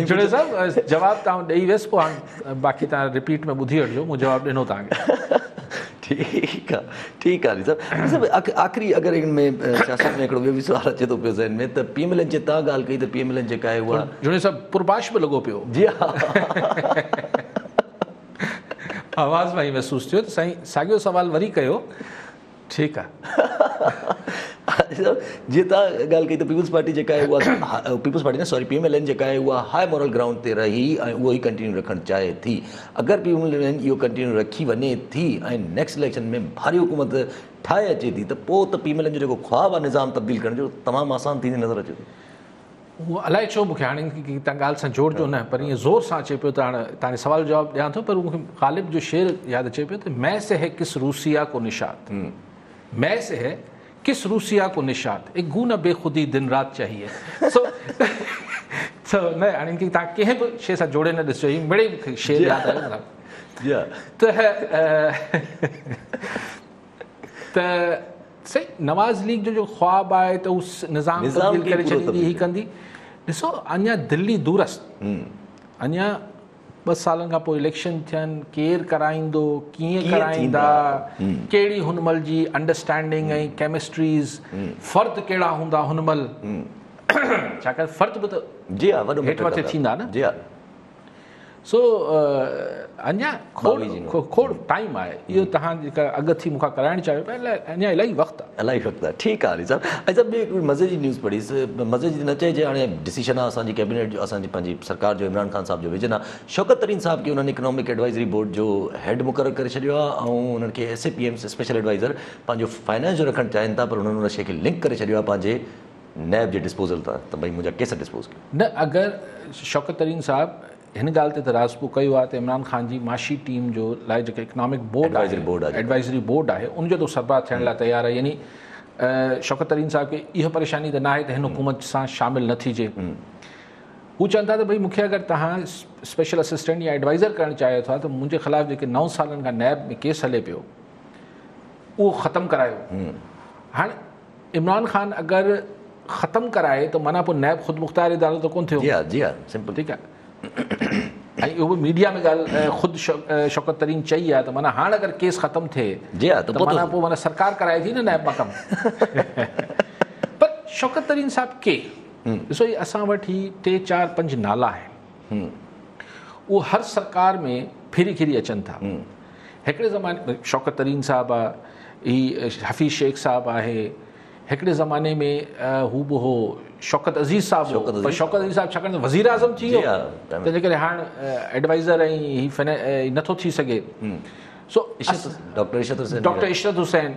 जुड़े साहिबु जवाबु तव्हां ॾेई वियुसि, पोइ हाणे बाक़ी तव्हां रिपीट में ॿुधी वठिजो, मूं जवाबु ॾिनो तव्हांखे। ठीकु आहे, ठीकु आहे साहिबु। साहिबु आख़िरी अगरि हिन में सियासत में हिकिड़ो ॿियो बि सुवालु अचे थो पियो ज़हन में त पी एम एल एन जे तव्हां ॻाल्हि कई त पी एम एल एन जेका आहे उहा जुड़े साहिबु पुरबाश बि लॻो पियो। जी हा, आवाज़ मां ई महसूसु थियो त साईं साॻियो सवालु वरी कयो। ठीकु आहे, जीअं तव्हां ॻाल्हि कई त पीपल्स पार्टी जेका आहे उहा पीपल्स पार्टी न sorry P M L N जेका आहे उहा हाई मॉरल ग्राउंड ते रही ऐं उहो ई कंटिन्यू रखणु चाहे थी। अगरि पी एम एल एन इहो कंटिन्यू रखी वञे थी ऐं नेक्स्ट इलेक्शन में भारी हुकूमत ठाहे अचे थी त पोइ त पी एम एल एन जो जेको ख़्वाब आहे निज़ाम तब्दील करण जो तमामु आसान थींदी नज़र अचे थो। उहो अलाए छो मूंखे हाणे तव्हां ॻाल्हि सां जोड़िजो न, पर ईअं ज़ोर सां अचे पियो त हाणे तव्हांजे सवाल जो जवाबु ॾियां थो, पर मूंखे ग़ालिब जो शेर यादि अचे पियो त मैं से है किस रूसिया को निशात, मैं से है किस रूसिया को निशात, एक गू न बेख़ुदी दिन रात चाहिए। सो सो न हाणे हिनखे तव्हां कंहिं बि शइ सां जोड़े न ॾिसजो, हीउ मिड़े मूंखे शेर यादि आयो त त सही नवाज़ लीग जो जो ख़्वाब आहे त हू निज़ाम तब्दील करे छॾींदी, ही कंदी। ॾिसो अञा दिल्ली दूरस्त, अञा 2 سالن کان پوءِ اليڪشن ٿين، ڪير ڪرائيندو، ڪيئن ڪرائيندا، ڪهڙي هن مهل جي انڊرسٽينڊنگ ۽ ڪيمسٽريز، فرد ڪهڙا هوندا هن مهل، ڇاڪاڻ فرد به ته جي ها وڏو هيٺ مٿي ٿيندا نه. جي ها. سو اڃا کوڙ کوڙ ٽائيم آهي. اهو توهان جيڪا اڳ ٿي مون کان ڪرائڻ چاهيو پيا اڃا الاهي وقت آهي. الاهي وقت آهي. ٺيڪ آهي علي صاحب. علي صاحب ٻي هڪڙي مزي جي نيوز پڙهي مزي جي نه چئجي هاڻي ڊسيشن آهي اسان جي ڪيبينيٽ جو اسان جي پنهنجي سرڪار جو عمران خان صاحب جو ويزن آهي شوڪت ترين صاحب کي انهن اڪنامڪ ايڊوائزري بورڊ جو هيڊ مقرر ڪري ڇڏيو آهي ۽ انهن کي S A P M special adviser پنهنجو فائنانس جو رکڻ چاهين ٿا پر انهن ان شي کي لنڪ ڪري ڇڏيو آهي پنهنجي نيب جي ڊسپوزل تان ته ڀئي منهنجا ڪيس ڊسپوز ڪيو. نه اگر شوڪت ترين صاحب هن ڳالهه تي ته راضپو ڪيو آهي ته عمران خان جي معاشي ٽيم جو لاء جيڪو اڪنامڪ بورڊ آهي ايڊوائزري بورڊ آهي ان جو ته سربراهه ٿيڻ لاء تيار آهي يعني شوڪت ترين صاحب کي اها پريشاني ته ناهي ته هن حڪومت سان شامل نه ٿيجي. هو چون ٿا ته ڀئي مونکي اگر توهان اسپيشل اسسٽنٽ يا ايڊوائزر ڪرڻ چاهيو ٿا ته منهنجي خلاف جيڪي 9 سالن کان نيب ۾ ڪيس هلي پيو اهو ختم ڪرايو. هاڻ عمران خان اگر ختم ڪرائي ته معنيٰ پوء نيب خودمختيار ادارو ته ڪونه ٿيو. جي ها جي ها سمپل. ٺيڪ آهي ۽ اهو به ميڊيا ۾ ڳالهه خود شوڪت ترين چئي آهي ته معنيٰ هاڻ اگر ڪيس ختم ٿئي جي ها ته معنيٰ پوء معنيٰ سرڪار ڪرائي ٿي نه نيب مان ڪم. پر شوڪت ترين صاحب ڪي ڏسو هي اسان وٽ هي 3 4 5 نالا آهن اهو هر سرڪار ۾ ڦري گهري اچن ٿا. هڪڙي زماني ۾ شوڪت ترين صاحب آ، هي حفيظ شيخ صاحب آهي، هڪڙي زماني ۾ هو به هو شوڪت عزيز صاحب هو، پر شوڪت عزيز صاحب ڇاڪاڻ ته وزير اعظم ٿي ويو تنهن جي ڪري هاڻ ايڊوائزر ۽ هي نٿو ٿي سگهي. سو ڊاڪٽر عشرت حسين، ڊاڪٽر عشرت حسين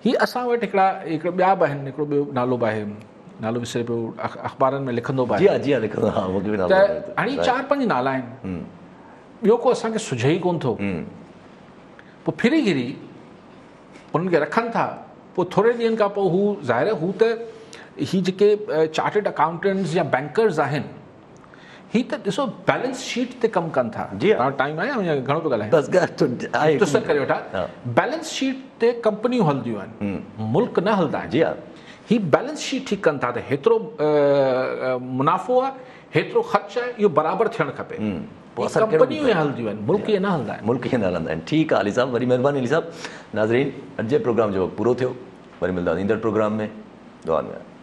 هي اسان وٽ هڪڙا هڪڙو ٻيا به آهن، هڪڙو ٻيو نالو به آهي، نالو وسري پيو، اخبارن ۾ لکندو به آهي. جي ها جي ها لکندو ها مون کي به نالو ته هاڻي 4 5 نالا آهن، ٻيو ڪو اسان کي سجهي ئي ڪونه ٿو. پوء ڦري گهري انهن کي رکن ٿا، پوء ٿوري ڏينهن کان پوء هو ظاهر آهي هو ته هي جيڪي چارٽرڊ اڪائونٽنٽس يا بينڪرز آهن هي ته ڏسو بيلنس شيٽ تي ڪم ڪن ٿا. جي ها ٽائيم آهي يا گهڻو پيو ڳالهايان؟ بس آهي مختصر ڪري وٺان. بيلنس شيٽ تي ڪمپنيون هلنديون آهن، ملڪ نه هلندا آهن. جي ها هي بيلنس شيٽ ٺيڪ ڪن ٿا ته هيترو منافعو آهي هيترو خرچ آهي اهو برابر ٿيڻ کپي. پوء اثر ڪهڙو ڪمپنيون ائين هلنديون آهن، ملڪ ائين نه هلندا آهن. ملڪ ائين نه هلندا آهن. ٺيڪ آهي علي صاحب، وڏي مهرباني علي صاحب. ناظرين اڄ جي پروگرام جو وقت پورو ٿيو، وري ملنداسين ايندڙ پروگرام ۾. دعا ۾ ياد.